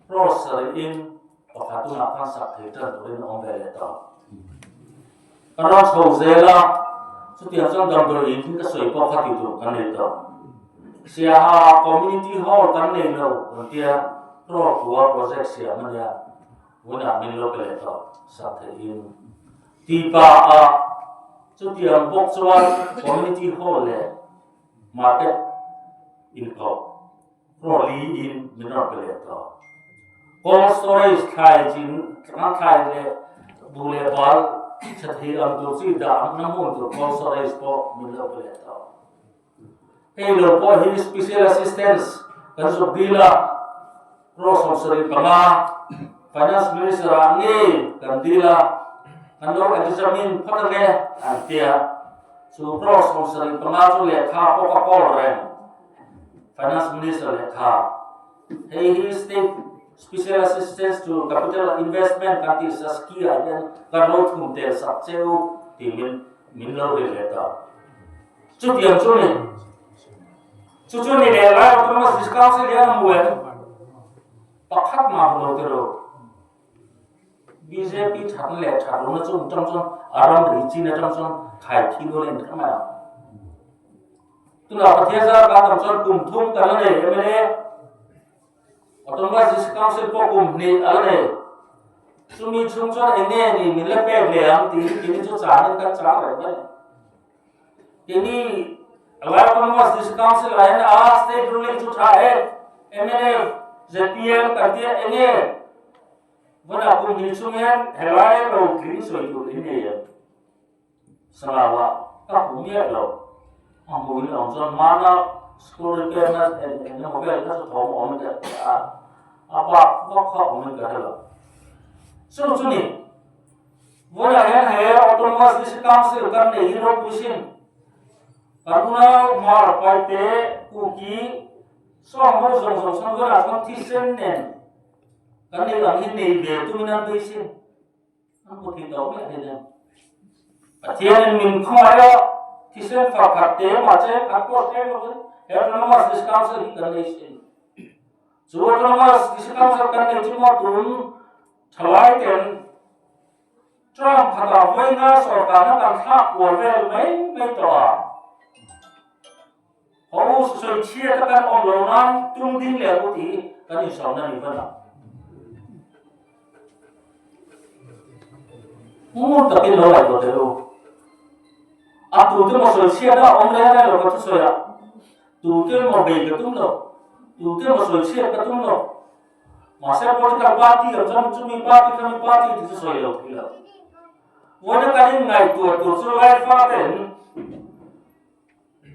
Cross sarih-in pakhat tunah khan sak thei tan turin a awm ve leh tawh. Kan rawn chho zel a, chutiang chuan damdawi in hi ka sawi pawh kha ti tur kan nei tawh. Siaha Community Hall kan nei lo kan tia, Crore kua project siam a nia, vawiinah min lo pe leh tawh sak theihin. Tipa ah chutiang bawk chuan Community Hall leh Market inkawp Crore li in min rawn pe leh tawh. Cold storage thlai chin thlanga thlai leh buh leh bal chhe thei ang tur chi dah na hmun tur cold storage pawh min lo pe leh tawh. Hei lo pawh hi special assistance kan zuk dil a, crore 75 Finance Minister ah ngei kan dil a, kan lo examine phawt ange an tia. Chu crore 75 chu lehkha pawh ka kawl reng. Finance Minister lehkha hei hi State Special Assistance to Capital Investment kan tih SASCI ah hian kan lo thum tel sak che u tih min min lo ri leh ta. Chutiang chu ni. Chu chu ni leh lai Autonomous District Council hian a hmu em? Pakhat mah hmu lo tilo. Bjp that leh that lohna chu atang chuan a ramri chin atang chuan khai thi dawn a inthar mai ang. Tunah Pathian zar kan tam chuan kum thum kan la nei mla Autonomous District Council pawh kum hnih a la nei. Chumi chhung chuan eng nge ni min la pek leh ang tiin keini chu chanin kan chang reng mai. Keini Lai Autonomous District Council ah hian a state ruling chu tha e mnf zpm kan tia eng nge Vawiinah kum hnih chung hian helai ro tling sawi tur in nei em? Sangau ah ka hmu miah lo. A hmu in awm chuan hmana school repair na eng eng emaw vel kha chu thawm awm in ka hria a, a bak vak kha awm in ka hre lo. Chu chu ni, vawiinah hian he Autonomous District Council kan nei hi ropui sin. Kan unau Hmar, Paite, Kuki, Sawng ho zawng zawng chuan vawiinah chuan thisen nen Kan nei ang hi nei ve tumin an beisin an hmu thei tawh miah hlei em. Pathianin min khawngaih a, thisen far khat te mahse khat pawh hreng lovin he Autonomous District Council hi kan nei sin. Chu Autonomous District Council kan nei chu maw tun thalai ten Trump khatah vawiinga sorkarna kan thlak kual vel mai mai tawh a. Ho sawi chhiat a kan awm lo nan tum ding leh u tih kan insawmna ni vel ang. Ngun takin lo ngaihtuah teh u. A tute maw sawi chhiat a awm reng reng lo ka thusawi a. Tute maw bei ka tum lo. Tute maw sawi chhiat ka tum lo. Mahse political party ang chuan chumi party khami party tih chu sawi lo thei lo. Vawiina kan inngaihtuah tur chu Laifa ten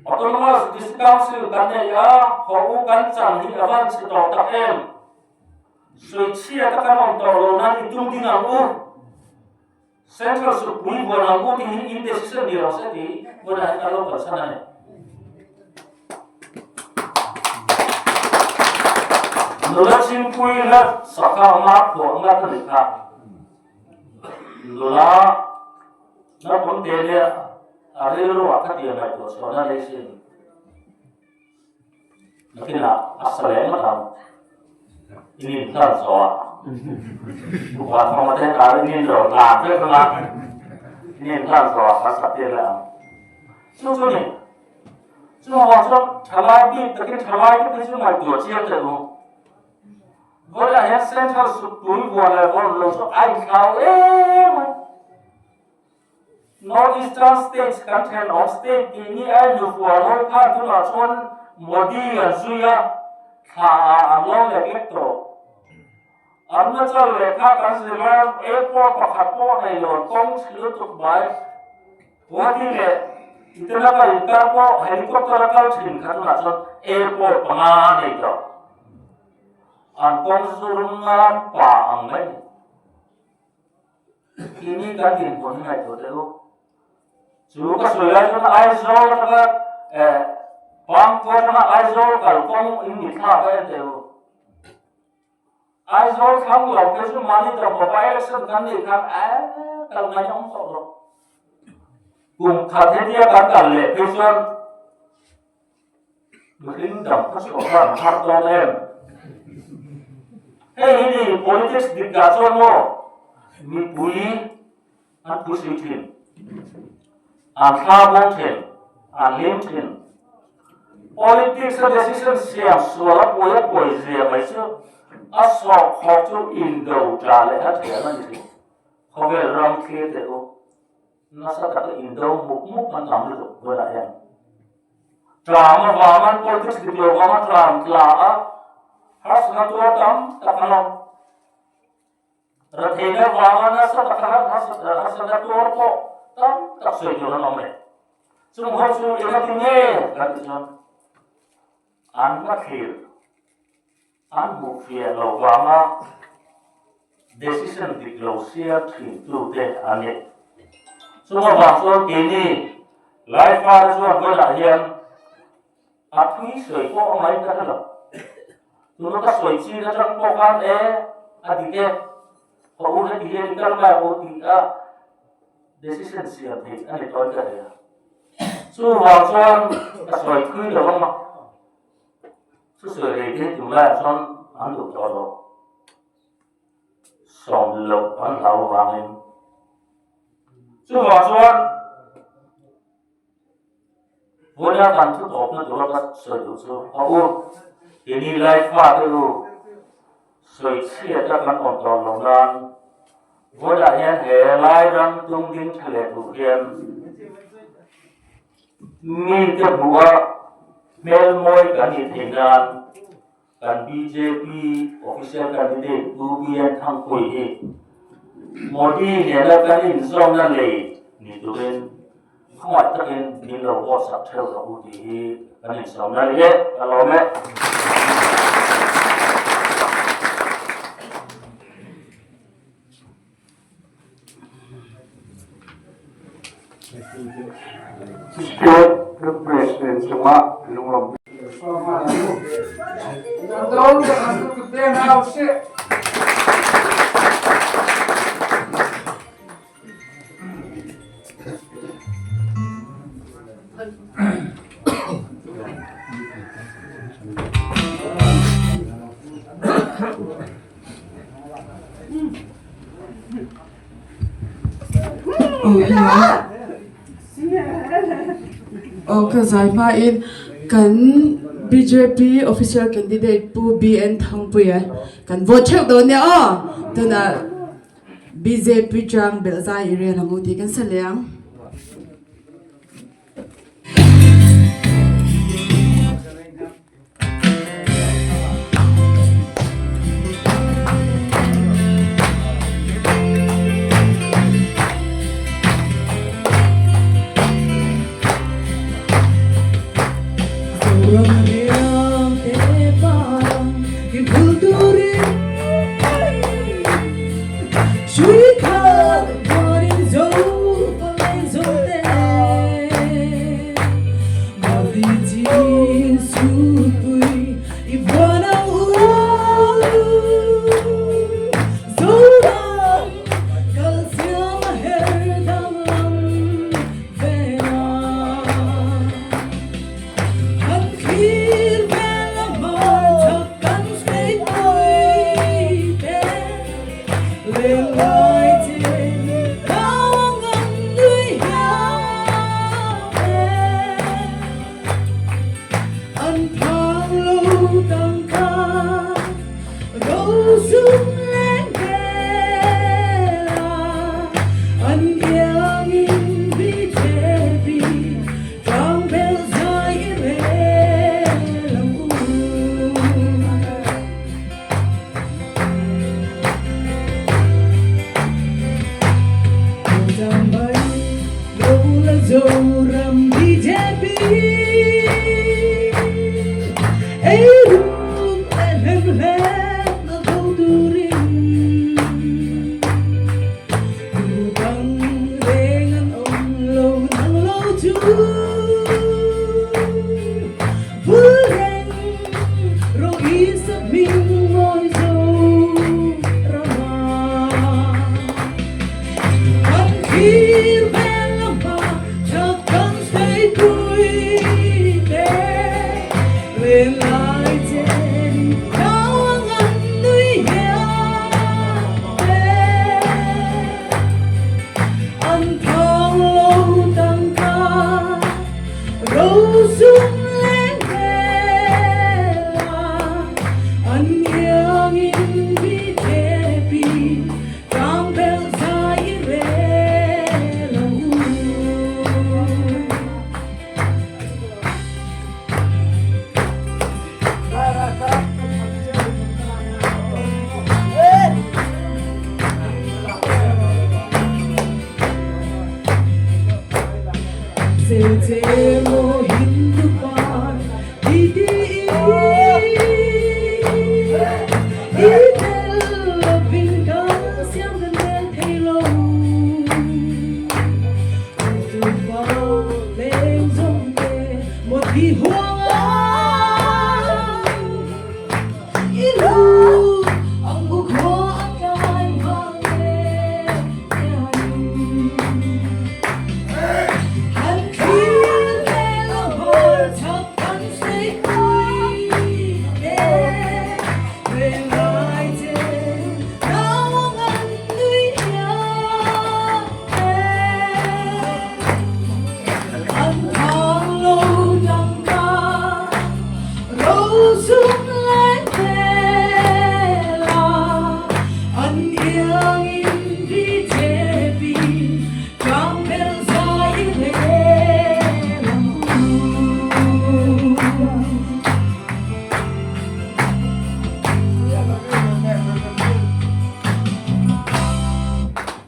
Autonomous District Council kan nei a, haw u kan chang hi a van chhe tawh tak em? Sawichhiat a kan awm tawh lo nan i tum ding ang u. Central supui vuan ang u tih hi in decision ni rawh se tih hmunah hian kan lo kalsan a ni. Nula Chhingpui hla sakha anga phuah ngat a ni kha. Nula naupang te leh a rilruah kha tia ngaihtuah chhuahna nei sin. Nakinah a sa leh ngawt ang. In inhlan zawh a. Upa thawng te kar in inro tlan vek ang a. In inhlan zawh a kan sak tir leh ang. Chu chu ni. Chuvang chuan thalai bik takin thalai te phei chu ngaihtuah chiang teh u. Vawilah hian Central Supui vuan leh vuan lo chu a inthlau em a. North Eastern States kan thenawm state tih ni a innufual ho khan tunah chuan Modi an zui a, thla ah an lo lek lek tawh. Arunachal lehkha kan zir a, airport pakhat pawh nei lo, kawng chhi lutuk mai. Guwahati leh Itanagar inkar pawh helicopter a kal thin kha tunah chuan airport panga a nei tawh. An kawng chu rum nan pa ang mai ni. Tini kan dinhmun hi ngaihtuah teh u. Chu ka sawi lai chuan Aizawl atanga eh Pangkhua atanga Aizawl kalkawng in ni thlak a en teh u. Aizawl thlang lo phei chu mahni tawpawpa election kan nih khan eh kal mai awm tawh lo. Kum khat hetia kan kal leh phei chuan Mihring dam kha chu a van har dawn em? Hei hi ni politics dik dah chuan maw mipui an phuisui thin, an thla bawng thin, an hlim thin. Politics a decision siam sual a puai a puai zia mai chu a sawhkhawk chu indo tla leh a thiam a ni thin. Khawvel ram thlir teh u. Nasa taka indo muk muk an tam lutuk bulah hian tlam avanga politics dik lo vanga tlam tla a harsatna tuar tam tak an awm. Ratheina avanga nasa taka harsatna tuar pawh tam tak sawi tur an awm e. Chung ho chu engati nge kan tih chuan an hmathlir An hmuh fiah lo vanga decision dik lo siam thin tute a ni. Chung avang chuan keini Laifa te chuan vawilah hian a thui sawi pawh a mai ka hre lo. Tuna ka sawi chin atang pawh khan e a dik e, ka u heti hian i kal mai ang u tih a decision siam theih a ni tawn ka hria. Chuvang chuan ka sawi thui lo ang a. Thusawi rei te tunlaiah chuan an duh tawh lo. Sawm loh an hlau avangin. Chuvang chuan vawiina kan thu tawpna tura ka sawi duh chu a u, keini lai fate u sawi chhiata kan awm tawh lo nan vawiinah hian he lai ram tung ding tha leh duh hian Mite hmuha hmel mawi kan nih theih nan kan bjp official candidate Pu BN Thangpui hi Modi nena kan inzawmna lei ni turin khawngaih takin min lo vote sak theuh rawh u tih hi kan insawmna a ni e, ka lawm e. State President cungah lunglawmh. Aw ka zai hmain kan bjp official candidate Pu BN Thangpuia kan vote theuh dawn nia aw tunah bjp chang belh zai i rel ang u tih kan sa leh ang.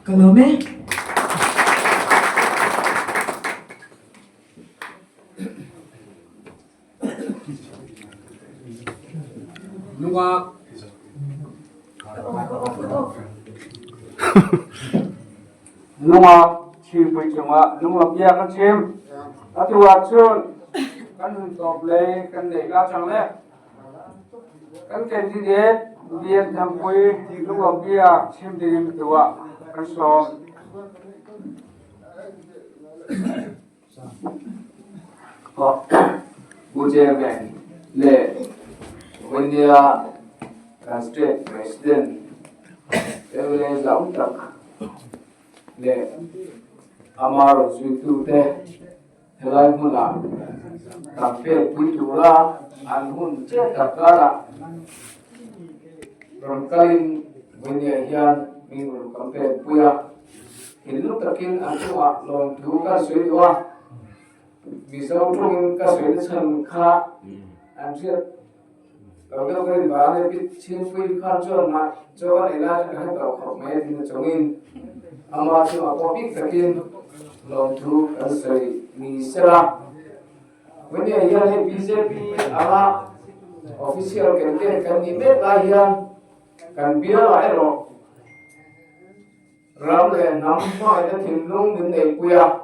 Ka lawm e. Nungak. Nungak thingpui cungah nungak bia kan chim. Atu ahcun kan hun tawp lei kan neih la cang le. Kan candidate Lian Thangpui nungak bia chim dingin atu ah kan sawm. Pu Chairman le India kan State President MLA zau tak leh ama rawn zuitute helai hmunah campaign pui tura an hun chiah tak karah rawn kalin India hian min rawn campaign pui a. Thinlung takin an chungah lawmthu kan sawi duh a, Mizo tawngin ka sawi na chhan kha an hriat lo deuh ka rin vang a ni. Pi Chhingpuii khan chuan mah chaw kan ei lai chu ka hre tawh khawp mai a tin a chungin ama chungah pawh bik takin lawmthu kan sawi ni sela. Vawnia hian hei bjp anga official candidate kan nih mek lai hian kan bialah erawh Ram leh hnam hmangaihna thinlung min neihpui a,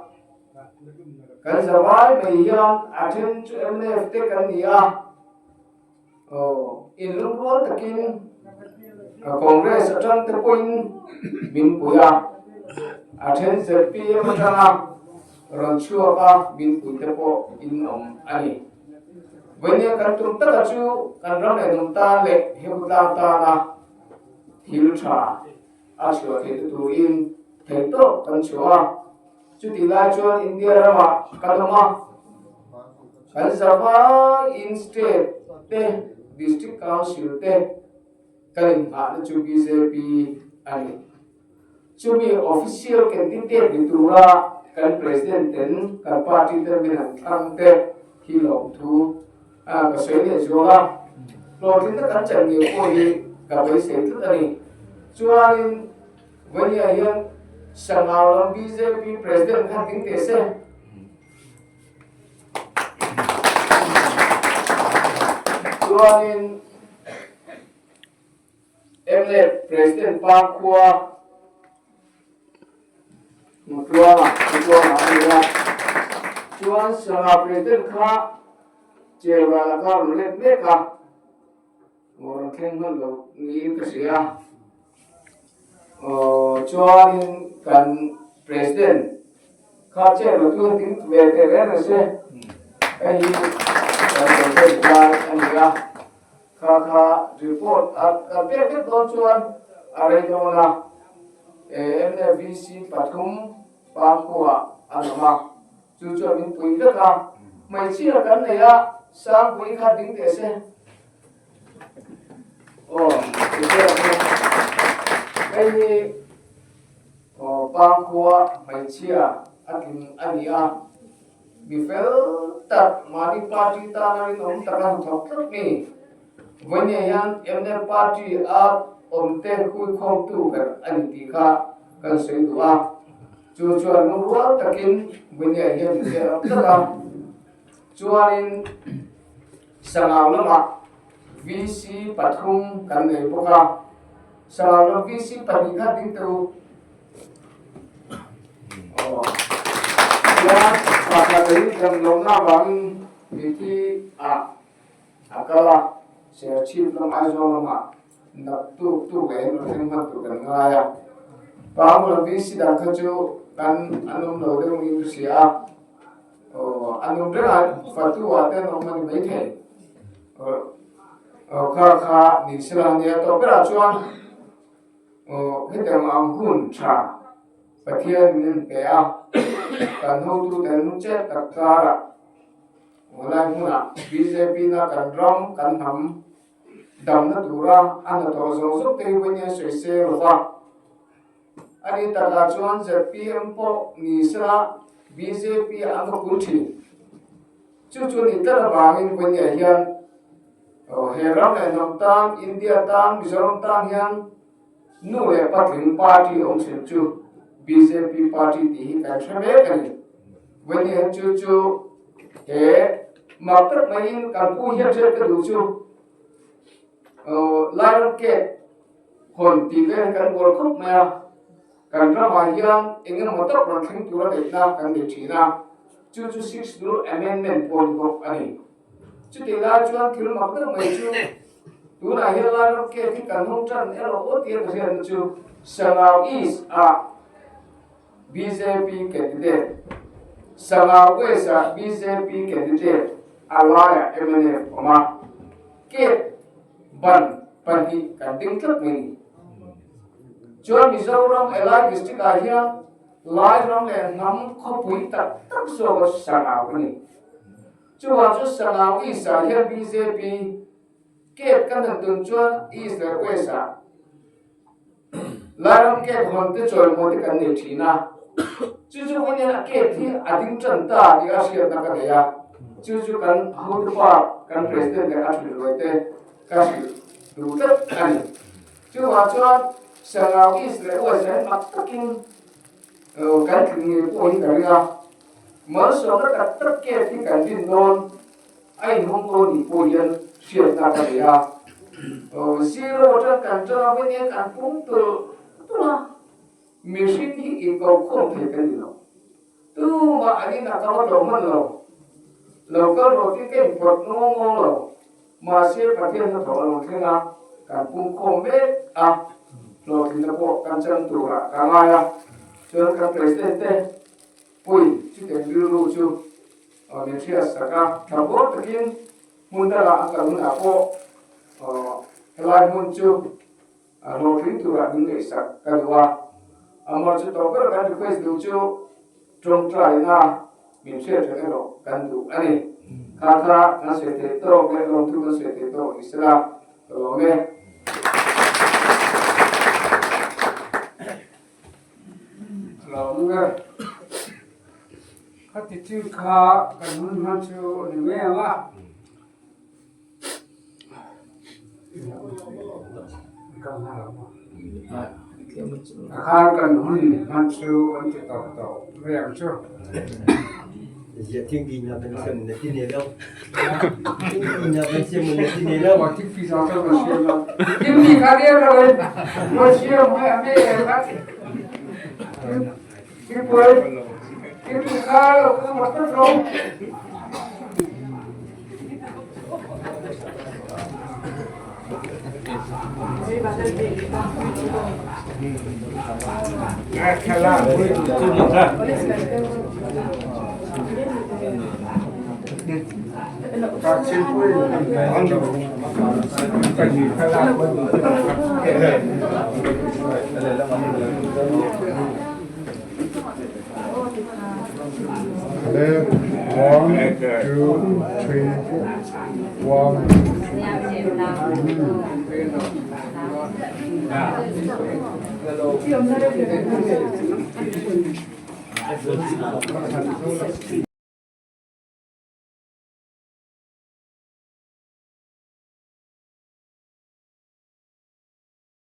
kan zavai mai hian a then chu mnf te kan ni a, aw inlungrual takin Congress atang te pawhin min pui a, a then zpm atanga rawn chhuak a min pui te pawh in awm a ni. Vawinia kan tum taka chu kan ram leh hnam tan leh Hekutlang tana thil tha a chhuah theih te turin theih tawp kan chhuah a, chutih lai chuan India ramah kan awm a, kan zavaiin state te district council te kan inghahna chu bjp a ni. Chumi official candidate ni tura kan president ten kan party ten min han thlang te hi lawmthu ka sawi leh zual a, hlawhtlinna kan chan ngei pawh hi ka beisei tlat a ni. Chuanin Vawnia hian Sangau lam bjp President khan ding teh se. Chuanin mla President Pangkhua Mutluanga Mutluanga a ni a, chuan Sangha President kha Chevral a kha rawn let mek a, aw rawn thleng hman lo niin ka hria. Aw chuanin kan. President kha chen lo chu ding ve teh reng reng se, hei hi kan campaign lai a ni a, kha kha report a kan pek vek dawn chuan a rei dawn a, MNVC pathum pangkua an awm a, chu chuan min pui vek a, hmeichhia kan nei a, Sangpui kha ding teh se. Aw, hei hi aw pangkhua hmeichhia a tling a ni a, mi fel tak mahni party tana rinawm taka hnathawk tlat mi. Vawinia hian mnf party a awmte huikhawmtu ber a ni tih kha kan sawi duh a, chu chuan lungrual takin vawinia hian min ziah rak tlat a, chuanin. Sangau lamah VC pathum kan nei bawk a, Sangau lam VC pahnih kha ding teh u. Aw. Chuan pakhat hi dam lohna avangin mithi ah a kal a, Serchhip lam Aizawl lamah naktuk tuk leh in rawn thleng hman tur kan ngai a. Pangul lam VC dang kha chu kan an awm lo deuh niin ka hria a. Aw, an awm reng a, fatu ah te an awm a ni maithei. Aw, kha kha ni sela a nia tawh berah chuan aw hetiang ang hun tha Pathian min pe a, kan hotu te an chet tak karah aw lai hmunah bjp na kan ram kan hnam damna tura a hnathawh zawng zawng te hi vawiin sawi se lova. A ni takah chuan zpm pawh ni sela bjp an va kul thin. Chu chu ni tlat avangin Vawinia hian he ram leh hnam tan, India tan, Mizoram tan hian nu leh patling party awm thin chu bjp party tih hi kan hre mek a ni. Vawinia hian chu chu he mak tak maiin kan pu hian hriat ka duh chu Lion Gate Hawn tih vel kan bual khawp mai a, kan ramah hian eng emaw tak rawn thleng tura ngaihna kan nei thin a, chu chu Sixth Rule Amendment pawh ni bawk a ni. Chutih lai chuan thil mak deuh mai chu tunah hian Lai ram cave hi kan hawng tan erawh aw tia ka hriatna chu Sangau East ah bjp candidate, Sangau West ah bjp candidate a laiah mnf awm a, cave ban pahnih kan ding tlat mai ni. Chuan Mizoram Elai District ah hian Lai ram leh hnam khawpui tak tak zawk a Sangau a ni. Chuvang chu Sangau East ah hian bjp cab kan han tun chuan East leh West ah Lai ram cab hawn te chawimawi te kan nei thin a. Chu chu vawiin hian a cab hi a ding tan ta tih a hriatna ka nei a. Chu chu kan hotupa kan President leh a hrilhruai te ka hrilh duh tlat a ni. Chuvang chuan Sangau East leh West ah hian mak takin kan tling ngei pawh hi ka ring a. Malsawmna tak tak cab hi kan din dawn. A inhawng dawn tih pawh hian hriatna ka nei a. Zero atang kan tan a vawiin kan pung tulh tulh a, mihring hi inkokhawm thei kan ni lo. Tumah an inah ka va tlawh hman lo. Lo kal rawh tih ka inpawt ngawng ngawng lo. Mahse Pathian hnathawh a lo thleng a, kan pungkhawm mek a, hlawhtlinna pawh kan chan turah ka ngai a. Chuan kan President te pui chutiang rilru chu Min hriat sak a, tha bual takin hmun dangah a kal hunah pawh helai hmun chu hlawhtling turah min ngaihsak ka duh a. Amor chu tawp ber kan request duh chu tawngtaina min hriat reng erawh kan duh a ni. Kha kha kan sawi theih tawk leh lawmthu kan sawi theih tawk ni sela ka lawm e. Lawm e. Khati chin kha kan hun hman chu a ni mai ang a. Khan kan hun hman chu an ti tawh tawh mai ang chu. One, two, three, four. One, two, three.